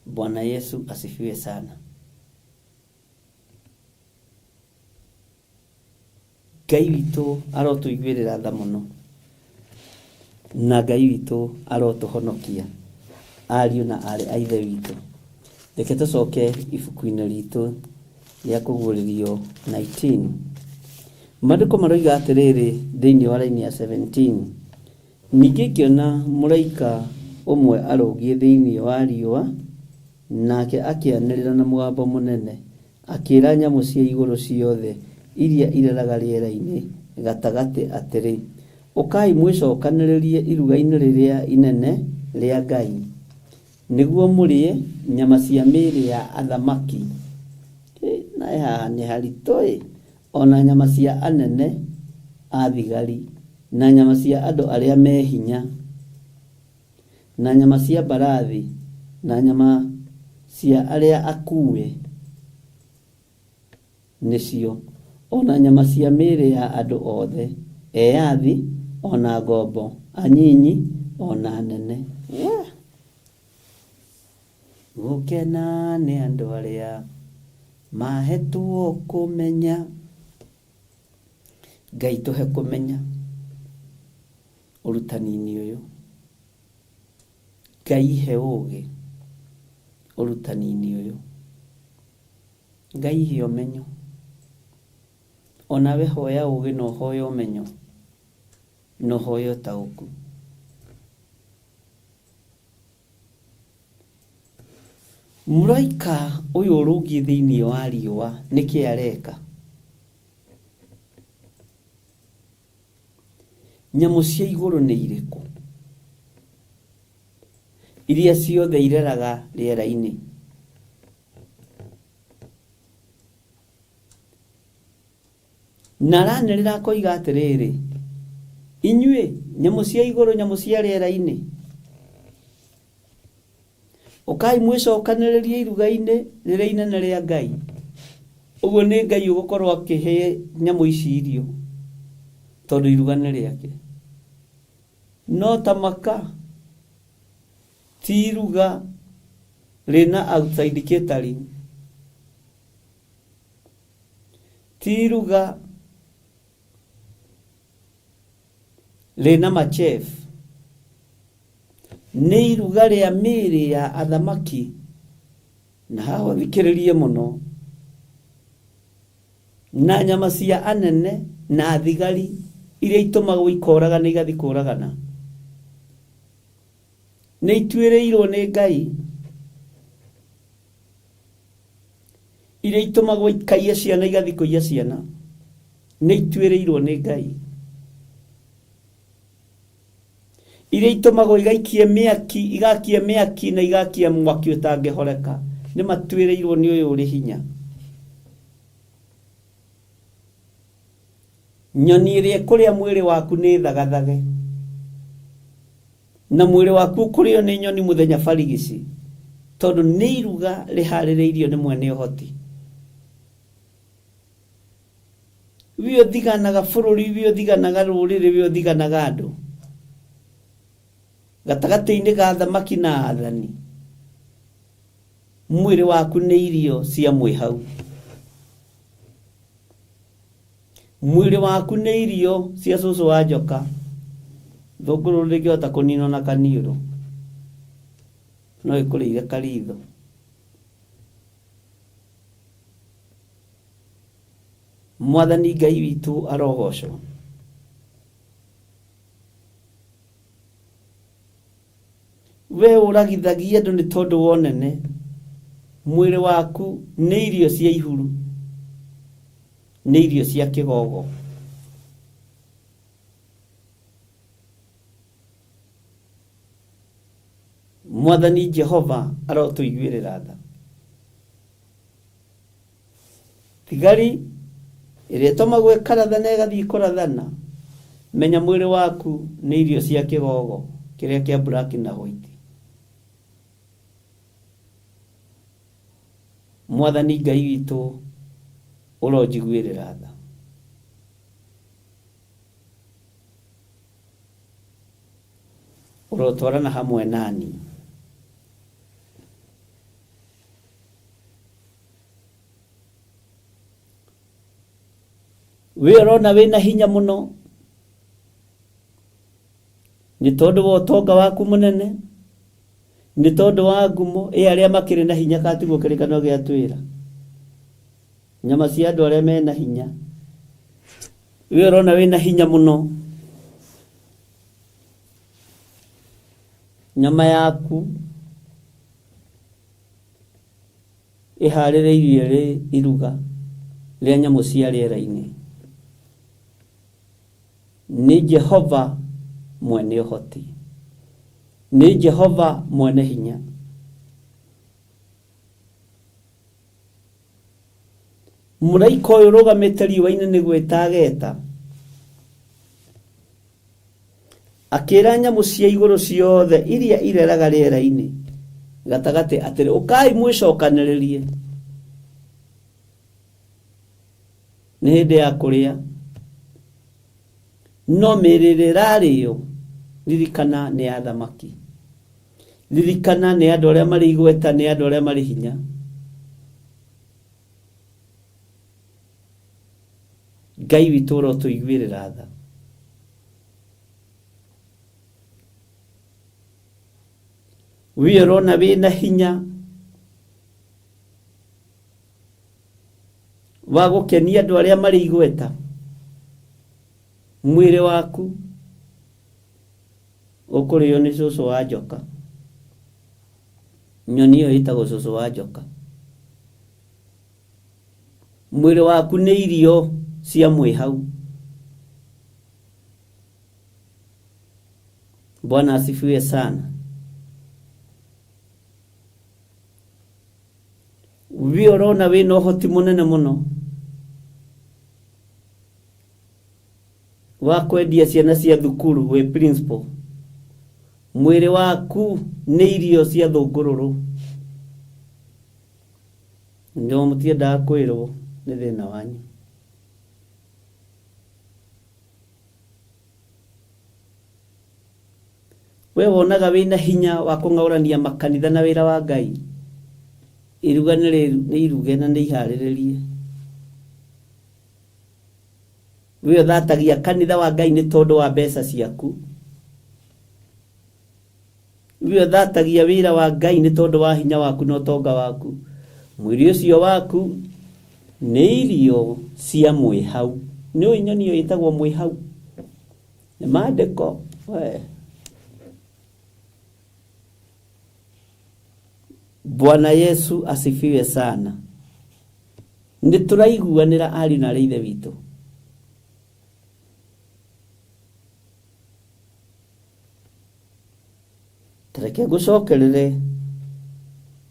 Bwana Yesu asifiwe sana. Ngai witũ arotũiguĩrĩra tha mũno. Na Ngai witũ arotũhonokia ariũ na aarĩ a Ithe witũ. Reke tũcoke ibuku-inĩ ritũ rĩa kũguũrĩrio 19. Maandĩko maroiga atĩrĩrĩ thĩinĩ wa raini ya 17, ningĩ ngĩona mũraika ũmwe arũngiĩ thĩinĩ wa riũa, nake akĩanĩrĩra na mũgambo mũnene, akĩĩra nyamũ cia igũrũ ciothe iria ireraga rĩera-inĩ gatagatĩ atĩrĩ, ũkai mwĩcokanĩrĩrie iruga-inĩ rĩrĩa inene rĩa Ngai, nĩguo mũrĩe Nyama cia mĩĩrĩ ya athamaki. Ĩ, naĩ haha nĩ haritũ ĩ. Ona nyama cia anene a thigari, na nyama cia andũ arĩa me hinya, na nyama cia mbarathi, na nyama cia arĩa akue nĩcio, ona nyama cia mĩĩrĩ ya andũ othe, eyathi ona ngombo, anyinyi ona anene. Wah! Gũkena nĩ andũ arĩa mahetwo kũmenya. Ngai tũhe kũmenya ũrutani-inĩ ũyũ. Ngai he ũgĩ ũrutani-inĩ ũyũ. Ngai he ũmenyo. Onawe hoya ũgĩ na ũhoye ũmenyo na ũhoye ũtaũku. Mũraika ũyũ ũrũngiĩ thĩinĩ wa riũa nĩkĩ areka? Nyamũ cia igũrũ nĩ irĩkũ? Iria ciothe ireraga rĩera-inĩ. Na aranĩrĩra akoiga atĩrĩrĩ, inyuĩ nyamũ cia igũrũ, nyamũ cia rĩera-inĩ, ũkai mwĩcokanĩrĩrie iruga-inĩ rĩrĩa inene rĩa Ngai. Ũguo nĩ Ngai ũgũkorwo akĩhe nyamũ ici irio, tondũ iruga nĩ rĩake. No ta maka ti iruga rĩna outside catering, ti iruga rĩna machef, nĩ iruga rĩa mĩĩrĩ ya athamaki. Na haha ũthikĩrĩrie mũno, na nyama cia anene na thigari iria itũmagwo ikoragana igathiĩ kũragana, nĩ ituĩrĩirwo nĩ Ngai, iria itũmagwo ikaiye ciana igathiĩ kũiya ciana, nĩ ituĩrĩirwo nĩ Ngai, iria itũmagwo igaikie mĩaki, igakia mĩaki na igakia mwaki ũtangĩhoreka, nĩ matuĩrĩirwo nĩ ũyũ ũrĩ hinya. Nyoni ĩrĩa ĩkũrĩa mwĩrĩ waku nĩ thagathage, na mwĩrĩ waku ũkũrĩo nĩ nyoni mũthenya barigici, tondũ nĩ iruga rĩharĩrĩirio nĩ mwene ũhoti. We ũthiganaga bũrũri, we ũthiganaga rũrĩrĩ, we ũthiganaga andũ gatagatĩ-inĩ ga athamaki na athani, mwĩrĩ waku nĩ irio cia mwĩhau, mwĩrĩ waku nĩ irio cia cũcũ wa njoka, thũngũrũ ndĩngĩhota kũninwo na kaniũrũ, no ĩkũrĩire karitho. Mwathani Ngai witũ arogocwo. We ũragithagia andũ nĩ tondũ wa ũnene, mwĩrĩ waku nĩ irio cia ihuru, nĩ irio cia kĩgogo. Mwathani Jehova arotũiguĩrĩra tha. Thigari ĩrĩa ĩtũmagwo ĩkarathana ĩgathiĩ kũrathana, menya mwĩrĩ waku nĩ irio cia kĩgogo kĩrĩa kĩa black na white. Mwathani Ngai witũ ũronjiguĩrĩra tha. Ũrotwarana hamwe nani. We ũrona wĩna hinya mũno nĩ tondũ wa ũtonga waku mũnene, nĩ tondũ wa ngumo. Ĩ arĩa makĩrĩ na hinya katiguo kĩrĩkanĩro gĩa twĩra nyama cia andũ arĩa mena hinya. We ũrona wĩna hinya mũno, nyama yaku ĩharĩrĩirio ĩrĩ iruga rĩa nyamũ cia rĩera-inĩ nĩ Jehova mwene ũhoti, nĩ Jehova mwene hinya. Mũraika ũyũ ũrũgamĩte riũa-inĩ nĩ gwĩta ageta, akĩra nyamũ cia igũrũ ciothe iria ireraga rĩera-inĩ gatagatĩ atĩrĩ, ũkai mwĩcokanĩrĩrie, nĩ hĩndĩ ya kũrĩa, no mĩĩrĩ ĩrĩa ĩrarĩo ririkana nĩ ya athamaki, ririkana nĩ andũ arĩa marĩ igweta, nĩ andũ arĩa marĩ hinya. Ngai witũ ũrotũiguĩrĩra tha. We ũrona wĩna hinya wa gũkenia andũ arĩa marĩ igweta, mwĩrĩ waku ũkũrĩo nĩ cũcũ wa njoka. Nyoni ĩyo ĩtagwo cũcũ wa njoka. Mwĩrĩ waku nĩ irio cia mwĩhau. Bwana asifiwe sana. We ũrona wĩna ũhoti mũnene mũno wa kwendia ciana cia thukuru, wĩ principal, mwĩrĩ waku nĩ irio cia thũngũrũrũ. Ndio mũtiendaga kwĩrwo nĩ thĩna wanyu. We wonaga wĩna hinya wa kũng'aũrania makanitha na wĩra wa Ngai, iruga nĩ iruge na nĩ iharĩrĩrie. We ũthatagia kanitha wa Ngai nĩ tondũ wa mbeca ciaku. We ũthatagia wĩra wa Ngai nĩ tondũ wa hinya waku na ũtonga waku. Mwĩrĩ ũcio waku nĩ irio cia mwĩhau. Nĩ ũĩ nyoni ĩyo ĩtagwo mwĩhau? Nĩ maandĩko. We. Bwana Yesu asifiwe sana. Nĩ tũraiguanĩra ariũ na arĩ ithe witũ. Tareke ngũcokerere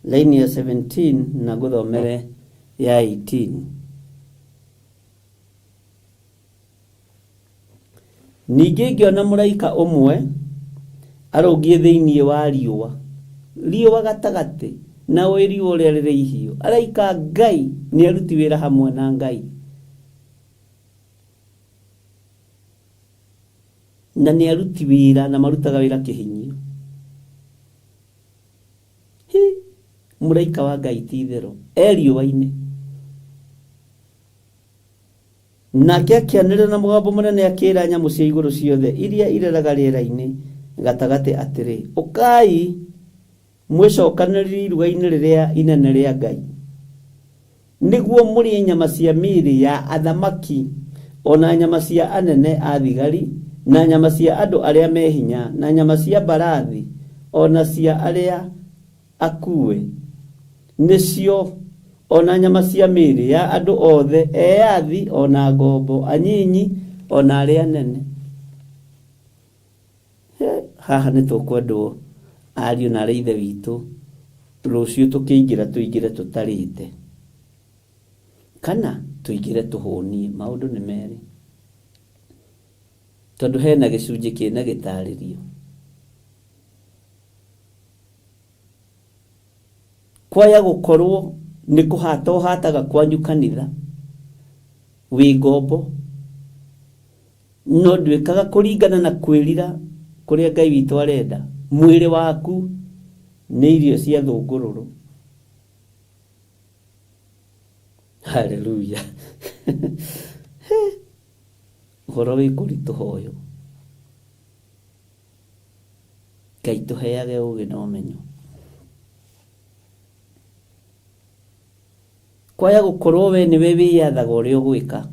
line ya 17 na ngũthomere ya 18. Ningĩ ngĩona mũraika ũmwe arũngiĩ thĩinĩ wa riũa, riũa gatagatĩ, na ũĩ riũa ũrĩa rĩrĩ ihiũ. Araika Ngai nĩ aruti wĩra hamwe na Ngai. Na nĩ aruti wĩra na marutaga wĩra kĩhinyio. Hi, mũraika wa Ngai ti itherũ, e riũa-inĩ. Nake akĩanĩrĩra na mũgambo mũnene akĩĩra nyamũ cia igũrũ ciothe iria ireraga rĩera-inĩ gatagatĩ atĩrĩ, ũkai mwĩcokanĩrĩrie iruga-inĩ rĩrĩa inene rĩa Ngai, nĩguo mũrĩe nyama cia mĩĩrĩ ya athamaki, ona nyama cia anene a thigari, na nyama cia andũ arĩa me hinya, na nyama cia mbarathi, ona cia arĩa akue, nĩcio ona nyama cia mĩĩrĩ ya andũ othe, eyathi ona ngombo, anyinyi ona arĩa anene. Haha nĩ tũkwendwo ariũ na arĩa ithe witũ, rũciũ tũkĩingĩra tũingĩre tũtarĩte kana tũingĩre tũhũnie. Maũndũ nĩ merĩ, tondũ hena gĩcunjĩ kĩna gĩtarĩrio. Kwaya gũkorwo nĩ kũhata ũhataga kwanyu kanitha wĩ ngombo, no ndwĩkaga kũringana na kwĩrira kũrĩa Ngai witũ arenda. Mwĩrĩ waku nĩ irio cia thũngũrũrũ. Haleluya. Ũhoro wĩ kũritũha ũyũ. Ngai tũheage ũgĩ na ũmenyo. Kwaya gũkorwo we nĩwe wĩyathaga ũrĩa ũgwĩka,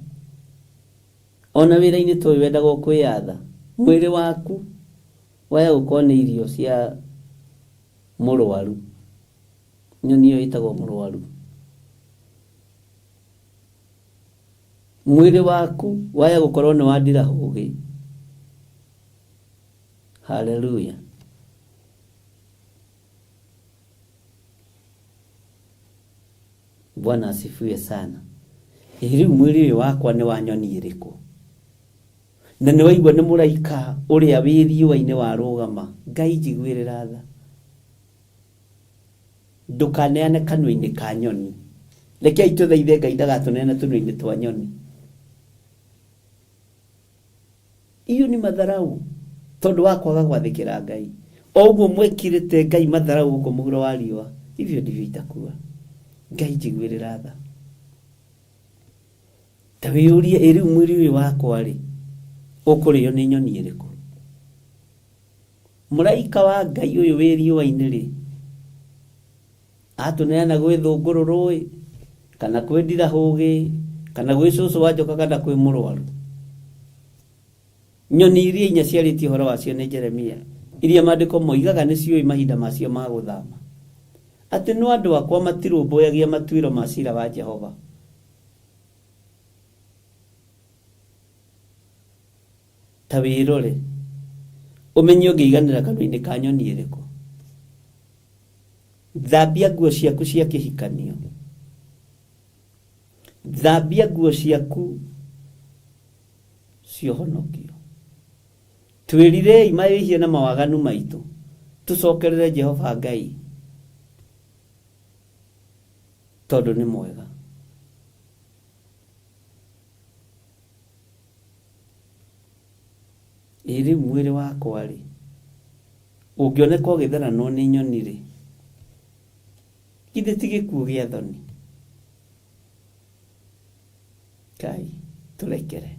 ona wĩra-inĩ ta ũyũ wendaga kwĩyatha, mwĩrĩ waku waya gũkorwo nĩ irio cia mũrwaru. Nyoni ĩyo ĩtagwo mũrwaru. Mwĩrĩ waku waya gũkorwo nĩ wa ndirahũgĩ. Haleluya. Bwana asifiwe sana. Ĩ rĩu mwĩrĩ ũyũ wakwa nĩ wa nyoni ĩrĩkũ? Na nĩ waigua nĩ mũraika ũrĩa wĩ riũa-inĩ warũgama. Ngai njiguĩrĩra tha. Ndũkaneane kanua-inĩ ka nyoni. Rekei tũthaithe Ngai ndagatũneane tũnua-inĩ twa nyoni. Iyo ni matharau tondu wa kwaga gwathikira Ngai. O ũguo mwekirĩte Ngai matharau gũkũ mũhuro wa riũa, hivyo ndivyo itakuwa. Ngai njiguĩrĩra tha. Ta wĩyũrie, ĩ rĩu mwĩrĩ ũyũ wakwa rĩ, ũkũrĩo nĩ nyoni ĩrĩkũ? Mũraika wa Ngai ũyũ wĩ riũa-inĩ rĩ, atũneana gwĩ thũngũrũrũ ĩ, kana kwĩ ndirahũgĩ, kana gwĩ cũcũ wa njoka, kana kwĩ mũrwaru? Nyoni iria inya ciarĩtie ũhoro wacio nĩ Jeremia, iria maandĩko moigaga nĩ ciũĩ mahinda macio ma gũthama, atĩ no andũ akwa matirũmbũyagia matuĩro ma cira wa Jehova. Ta wĩrore, ũmenye ũngĩiganĩra kanua-inĩ ka nyoni ĩrĩkũ. Thambia nguo ciaku cia kĩhikanio. Thambia nguo ciaku cia ũhonokio. Twĩrirei mawĩhia na mawaganu maitũ, tũcokerere Jehova Ngai, tondũ nĩ mwega. Ĩ rĩu mwĩrĩ wakwa-rĩ, ũngĩoneka ũgĩtheranwo nĩ nyoni-rĩ, githĩ ti gĩkuũ gĩa thoni? Ngai, tũrekere.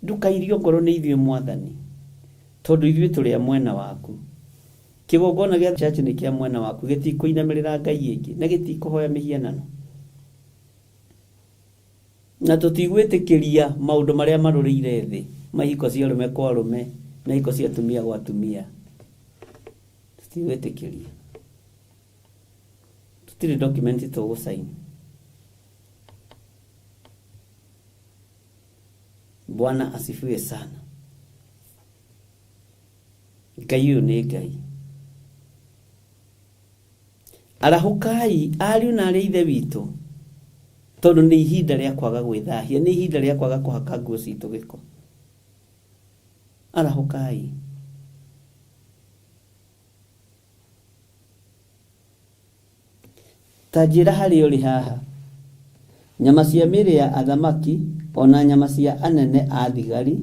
Ndũkairio ngoro nĩ ithuĩ Mwathani, tondũ ithuĩ tũrĩ a mwena waku. Kĩgongona gĩa church nĩ kĩa mwena waku, gĩtikũinamĩrĩra ngai ĩngĩ, na gĩtikũhoya mĩhianano. Na tũtigwĩtĩkĩria maũndũ marĩa marũrĩire thĩ, ma ihiko cia arũme kwa arũme, na ihiko cia atumia gwa atumia. Tũtigwĩtĩkĩria. Tũtirĩ document tũgũcaini. Bwana asifiwe sana. Ngai ũyũ nĩ Ngai. Arahũkai ariũ na arĩ ithe witũ, tondũ nĩ ihinda rĩa kwaga gwĩthahia, nĩ ihinda rĩa kwaga kũhaka nguo citũ gĩko. Arahũkai. Ta njĩra harĩa ũrĩ haha. Nyama cia mĩĩrĩ ya athamaki, o na nyama cia anene a thigari,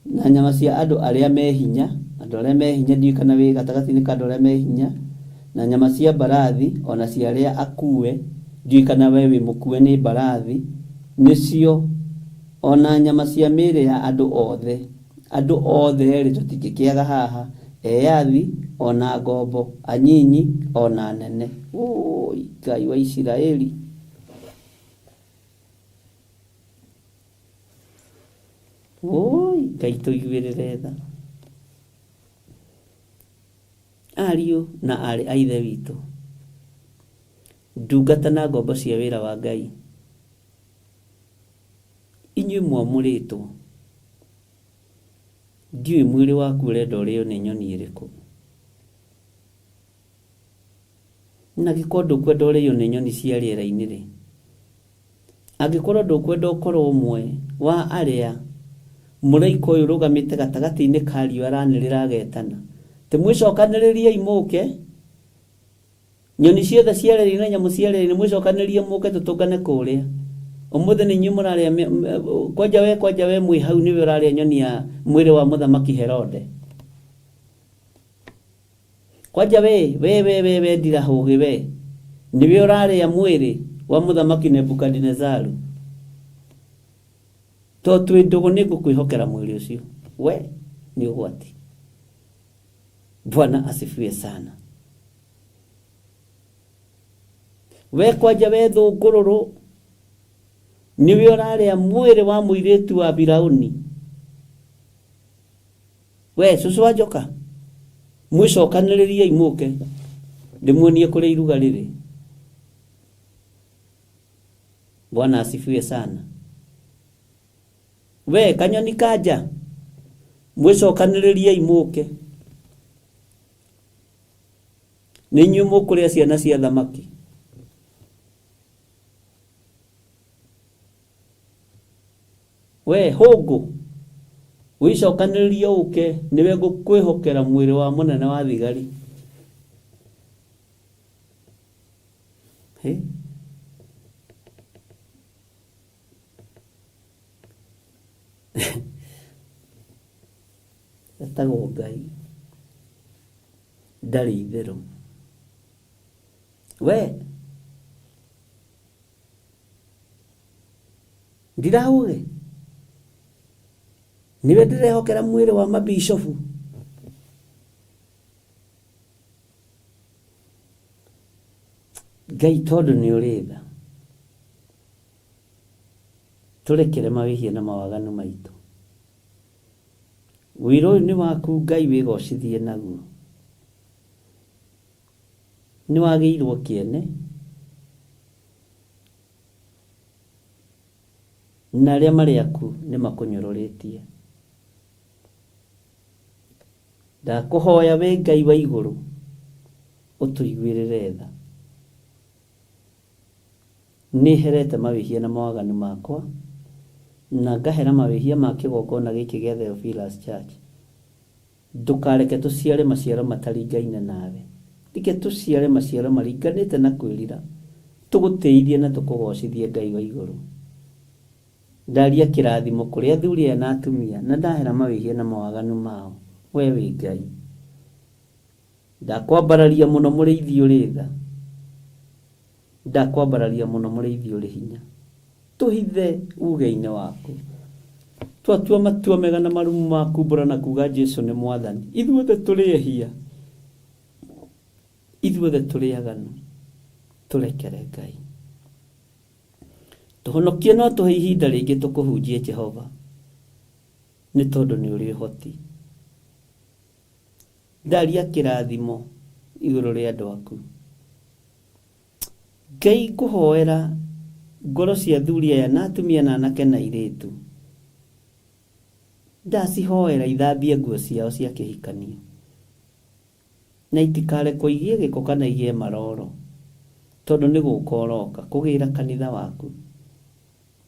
na nyama cia andũ arĩa me hinya, andũ arĩa me hinya, ndiũĩ kana wĩ gatagatĩ-inĩ ka andũ arĩa me hinya, na nyama cia mbarathi, o na cia arĩa akue, ndiũĩ kana we wĩ mũkue nĩ mbarathi, nĩcio, o na nyama cia mĩĩrĩ ya andũ othe, andũ othe-rĩ, tũtingĩkĩaga haha, eyathi, o na ngombo, anyinyi, o na anene. Ũũi, Ngai wa Isiraeli! Ũũi, Ngai tũiguĩrĩre tha. Ariũ na aarĩ a Ithe witũ, ndungata na ngombo cia wĩra wa Ngai, inyuĩ mwamũrĩtwo, ndiũĩ mwĩrĩ waku ũrenda ũrĩo nĩ nyoni ĩrĩkũ. Na angĩkorwo ndũkwenda ũrĩo nĩ nyoni cia rĩera-inĩ rĩ, angĩkorwo ndũkwenda ũkorwo ũmwe wa arĩa mũraika ũyũ ũrũgamĩte gatagatĩ-inĩ ka riũa aranĩrĩra agetana, atĩ mwĩcokanĩrĩriei mũke, nyoni ciothe cia rĩera-inĩ na nyamũ cia rĩera-inĩ mwĩcokanĩrĩrie mũke tũtũngane kũrĩa. Ũmũthĩ nĩ inyuĩ mũrarĩa, kwanja we, kwanja we mwĩ hau nĩwe ũrarĩa nyoni ya mwĩrĩ wa mũthamaki Herode. Kwanja we, we, we, we, we ndirahũgĩ we, nĩwe ũrarĩa mwĩrĩ wa mũthamaki Nebukadinezaru. To twĩ ndũgũ nĩ ngũkwĩhokera mwĩrĩ ũcio. We, nĩ ũgwati. Bwana asifiwe sana. We kwanja we thũngũrũrũ, nĩwe ũrarĩa mwĩrĩ wa mũirĩtu wa Firauni. We cũcũ wa njoka, mwĩcokanĩrĩriei mũke ndĩmuonie kũrĩa iruga rĩrĩ. Bwana asifiwe sana. We kanyoni kanja, mwĩcokanĩrĩriei mũke. Nĩ inyuĩ mũkũrĩa ciana cia thamaki. We hũngũ, wĩcokanĩrĩrie ũke, nĩwe ngũkwĩhokera mwĩrĩ wa mũnene wa thigari. Hĩ? Etagwo Ngai, ndarĩ itherũ. We ndirauge niwe ndĩrehokera mwĩrĩ wa mabishofu. Ngai tondũ nĩ ũrĩ tha, tũrekere mawĩhia na mawaganu maitũ. Wĩra ũyũ nĩ waku Ngai, wĩgocithie naguo. Nĩ wagĩirwo kĩene na arĩa marĩ aku nĩ makũnyũrũrĩtie. Ndakũhoya we Ngai wa igũrũ ũtũiguĩrĩre tha. Nĩherete mawĩhia na mawaganu makwa, na ngahera mawĩhia ma kĩgongona gĩkĩ gĩa Theophilus Church. Ndũkareke tũciare maciaro mataringaine nawe. Reke tũciare maciaro maringanĩte na kwĩrira, tũgũtĩithie na tũkũgocithie Ngai wa igũrũ. Ndaria kĩrathimo kũrĩ athuri aya na atumia, na ndahera mawĩhia na mawaganu mao. Wee wĩ Ngai. Ndakwambararia mũno mũrĩithi ũrĩ tha. Ndakwambararia mũno mũrĩithi ũrĩ hinya. Tũhithe uge-inĩ waku. Twatua matua mega na marumu ma kumbũra na kuga Jesu nĩ Mwathani. Ithuothe tũrĩ ehia. Ithuothe tũrĩ aganu. Tũrekere Ngai. Tũhonokie no tũhe ihinda rĩngĩ tũkũhunjie Jehova. Nĩ tondũ nĩ ũrĩ ũhoti. Ndaria kĩrathimo igũrũ rĩa andũ aku. Ngai ngũhoera ngoro cia athuri aya na atumia na anake na airĩtu. Ndacihoera ithambie nguo ciao cia kĩhikanio. Na itikarekwo igĩe gĩko kana igĩe maroro. Tondũ nĩ gũka ũroka kũgĩra kanitha waku.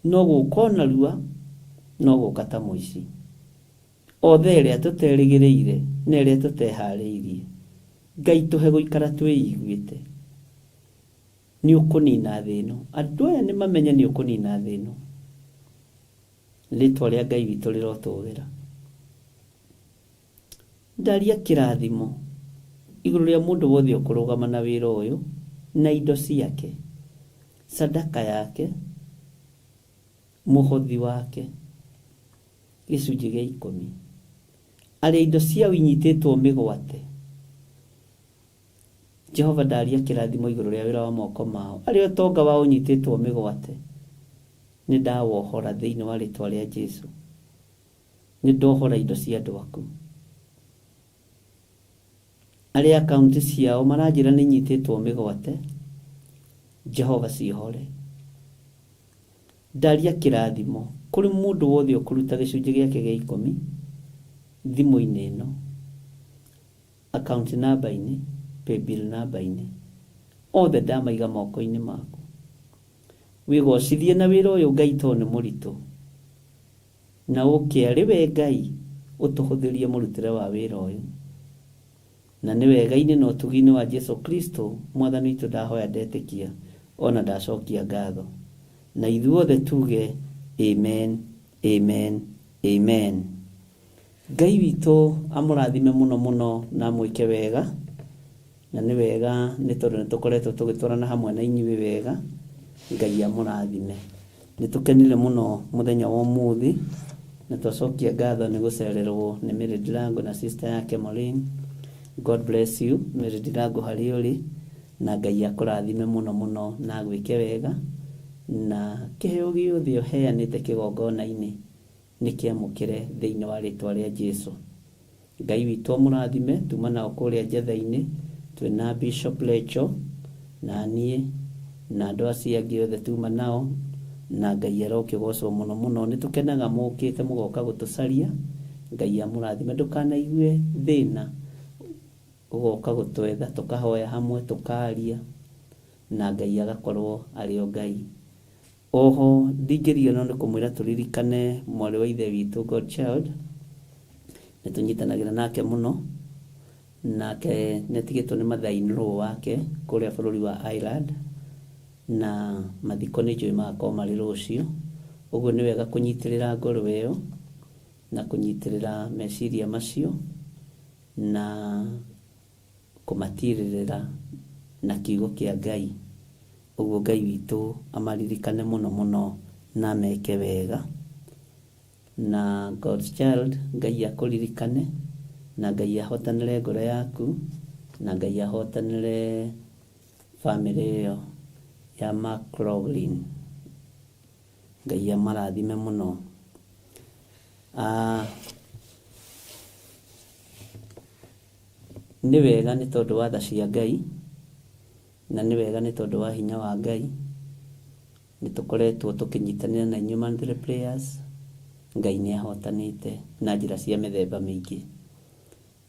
No gũka o narua, no gũka ta mũici. O thaa ĩrĩa tũterĩgĩrĩire na ĩrĩa tũteharĩirie. Ngai tũhe gũikara twĩiguĩte. Nĩ ũkũnina thĩ ĩno. Andũ aya nĩ mamenye nĩ ũkũnina thĩ ĩno. Rĩtwa rĩa Ngai witũ rĩrotũgĩra. Ndaria kĩrathimo igũrũ rĩa mũndũ wothe ũkũrũgama na wĩra ũyũ na indo ciake, sadaka yake, mũhothi wake, gĩcunjĩ gĩa ikũmi. Arĩa indo ciao inyitĩtwo mĩgwate, Jehova ndaria kĩrathimo igũrũ rĩa wĩra wa moko mao. Arĩa ũtonga wao ũnyitĩtwo mĩgwate, nĩ ndawohora thĩinĩ wa rĩtwa rĩa Jesu. Nĩ ndohora indo cia andũ aku. Arĩa akaunti ciao maranjĩra nĩ inyitĩtwo mĩgwate, Jehova ciohore. Ndaria kĩrathimo kũrĩ mũndũ wothe ũkũruta gĩcunjĩ gĩake gĩa ikũmi thimũ-inĩ ĩno, account number-inĩ, paybill number-inĩ, othe ndamaiga moko-inĩ maku. Wĩgocithie na wĩra ũyũ Ngai tondũ nĩ mũritũ, na ũke arĩ we Ngai ũtũhũthĩrie mũrutĩre wa wĩra ũyũ. Na nĩ wega-inĩ na ũtugi-inĩ wa Jesu Kristo Mwathani witũ ndahoya ndetĩkia o na ndacokia ngatho. Na ithuothe tuge Amen, Amen, Amen. Ngai witũ amũrathime mũno mũno na amwĩke wega. Na nĩ wega nĩ tondũ nĩ tũkoretwo tũgĩtwarana hamwe na inyuĩ wega. Ngai amũrathime. Nĩ tũkenire mũno mũthenya wa ũmũthĩ na twacokia ngatho nĩ gũcererwo nĩ Mary Ndirango na sister yake Maureen. God bless you Mary Ndirango harĩa ũrĩ, na Ngai akũrathime mũno mũno na agwĩke wega, na kĩheo gĩothe ũheanĩte kĩgongona-inĩ nĩ kĩamũkĩre thĩinĩ wa rĩtwa rĩa Jesu. Ngai witũ amũrathime. Tuma nao kũrĩa Njetha-inĩ, twĩna Bishop Lecho na niĩ na andũ acio angĩ othe tuma nao, na Ngai arokĩgocwo mũno mũno. Nĩ tũkenaga mũkĩte mũgoka gũtũcaria. Ngai amũrathime. Ndũkanaigue thĩna ũgoka gũtwetha, tũkahoya hamwe, tũkaria, na Ngai agakorwo arĩ o Ngai. Oho ndingĩriganĩrwo nĩ kũmwĩra tũririkane mwarĩ wa ithe witũ Godchild, nĩ tũnyitanagĩra nake mũno, nake nĩ atigĩtwo nĩ mother-in-law wake kũrĩa bũrũri wa Ireland, na mathiko nĩ njũĩ magakorwo marĩ rũciũ. Ũguo nĩ wega kũnyitĩrĩra ngoro ĩyo na kũnyitĩrĩra meciria macio na kũmatirĩrĩra na kiugo kĩa Ngai. Ũguo Ngai witũ amaririkane mũno mũno na ameke wega. Na God's Child, Ngai akũririkane na Ngai ahotanĩre ngoro yaku na Ngai ahotanĩre bamĩrĩ ĩyo ya McLaughlin. Ngai amarathime mũno. Ah, nĩ wega nĩ tondũ wa tha cia Ngai na nĩ wega nĩ tondũ wa hinya wa Ngai nĩ tũkoretwo tũkĩnyitanĩra na inyuĩ monthly prayers. Ngai nĩ ahotanĩte na njĩra cia mĩthemba mĩingĩ,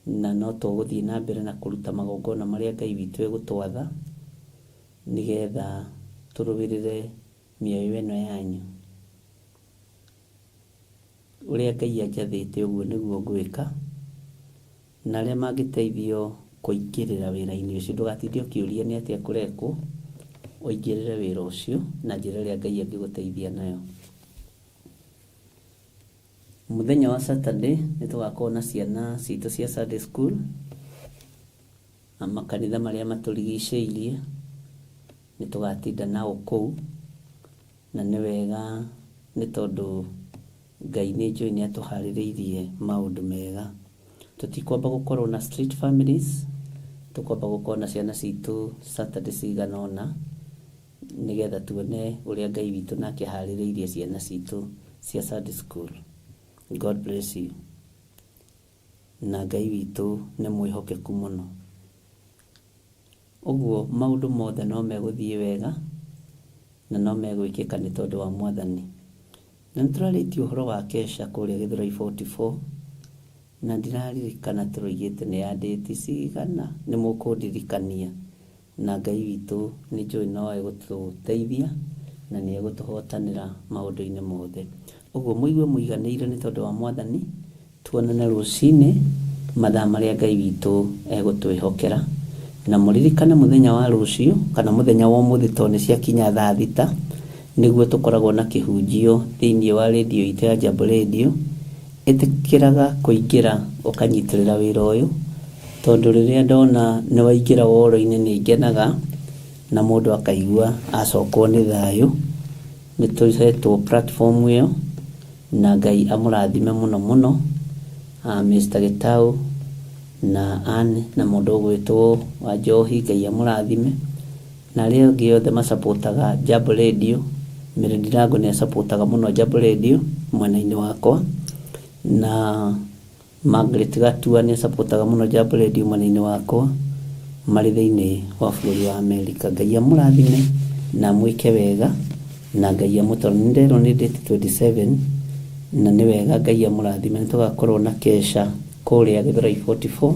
na no tũgũthiĩ na mbere na kũruta magongona marĩa Ngai witũ egũtwatha nĩgetha tũrũĩrĩre mĩoyo ĩno yanyu. Ũrĩa Ngai anjathĩte ũguo nĩguo ngwĩka, na arĩa mangĩteithio kũingĩrĩra wĩra-inĩ ũcio, ndũgatinde ũkĩũria nĩ atĩa kũrekwo, ũingĩrĩre wĩra ũcio na njĩra ĩrĩa Ngai angĩgũteithia nayo. Mũthenya wa Saturday nĩ tũgakorwo na ciana citũ cia Sunday school na makanitha marĩa matũrigicĩirie, nĩ tũgatinda nao kũu, na nĩ wega nĩ tondũ Ngai nĩ njũĩ nĩ atũharĩrĩirie maũndũ mega. Tũtikwamba gũkorwo na street families, tũkwamba gũkorwo na ciana citũ Saturday cigana ũna, nĩgetha tuone ũrĩa Ngai witũ nake aharĩrĩirie ciana citũ cia Sunday school. God bless you. Na Ngai witũ nĩ mwĩhokeku mũno. Ũguo maũndũ mothe no megũthiĩ wega na no megwĩkĩka nĩ tondũ wa Mwathani. Na nĩ tũrarĩtie ũhoro wa kesha kũrĩa Gĩthũrai 44, na ndiraririkana tũroigĩte nĩ ya date cigana, nĩ mũkũndirikania. Na Ngai witũ nĩ njũĩ no egũtũteithia na nĩ egũtũhotanĩra maũndũ-inĩ mothe. Ũguo mũigue mũiganĩire nĩ tondũ wa Mwathani, tuonane rũcinĩ mathaa marĩa Ngai witũ egũtwĩhokera. Na mũririkane mũthenya wa rũciũ kana mũthenya wa ũmũthĩ tondũ nĩ ciakinya thaa 6, nĩguo tũkoragwo na kĩhunjio thĩinĩ wa rĩndiũ itũ ya Jambo Radio. Ĩtĩkĩraga kũingĩra ũkanyitĩrĩra wĩra ũyũ, tondũ rĩrĩa ndona nĩ waingĩra woro-inĩ nĩ ngenaga na mũndũ akaigua acokwo nĩ thayũ. Nĩ tũhetwo platform ĩyo na Ngai amũrathime mũno mũno, Mr. Gĩtaũ na Ann na mũndũ ũgwĩtwo Wanjohi, Ngai amũrathime, na arĩa angĩ othe macapotaga Jambo Radio. Mary Ndirango nĩ acapotaga mũno Jambo Radio mwena-inĩ wakwa, na Margaret Gatua nĩ acapotaga mũno Jambo Radio mwena-inĩ wakwa, marĩ thĩinĩ wa bũrũri wa Amerika. Ngai amũrathime na amwĩke wega, na Ngai amũtware. Nĩ nderwo nĩ date 27, na nĩ wega Ngai amũrathime. Nĩ tũgakorwo na kesha kũrĩa Gĩthũrai 44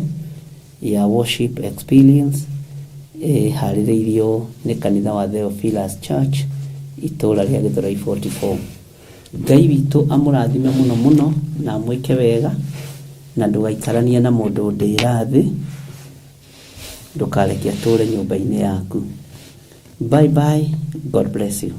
ya worship experience, ĩharĩrĩirio nĩ kanitha wa Theophilus Church itũũra rĩa Gĩthũrai 44. Ngai witũ amũrathime mũno mũno na amwĩke wega, na ndũgaikaranie na mũndũ ndĩra thĩ, ndũkareke atũre nyũmba-inĩ yaku. Bye bye, God bless you.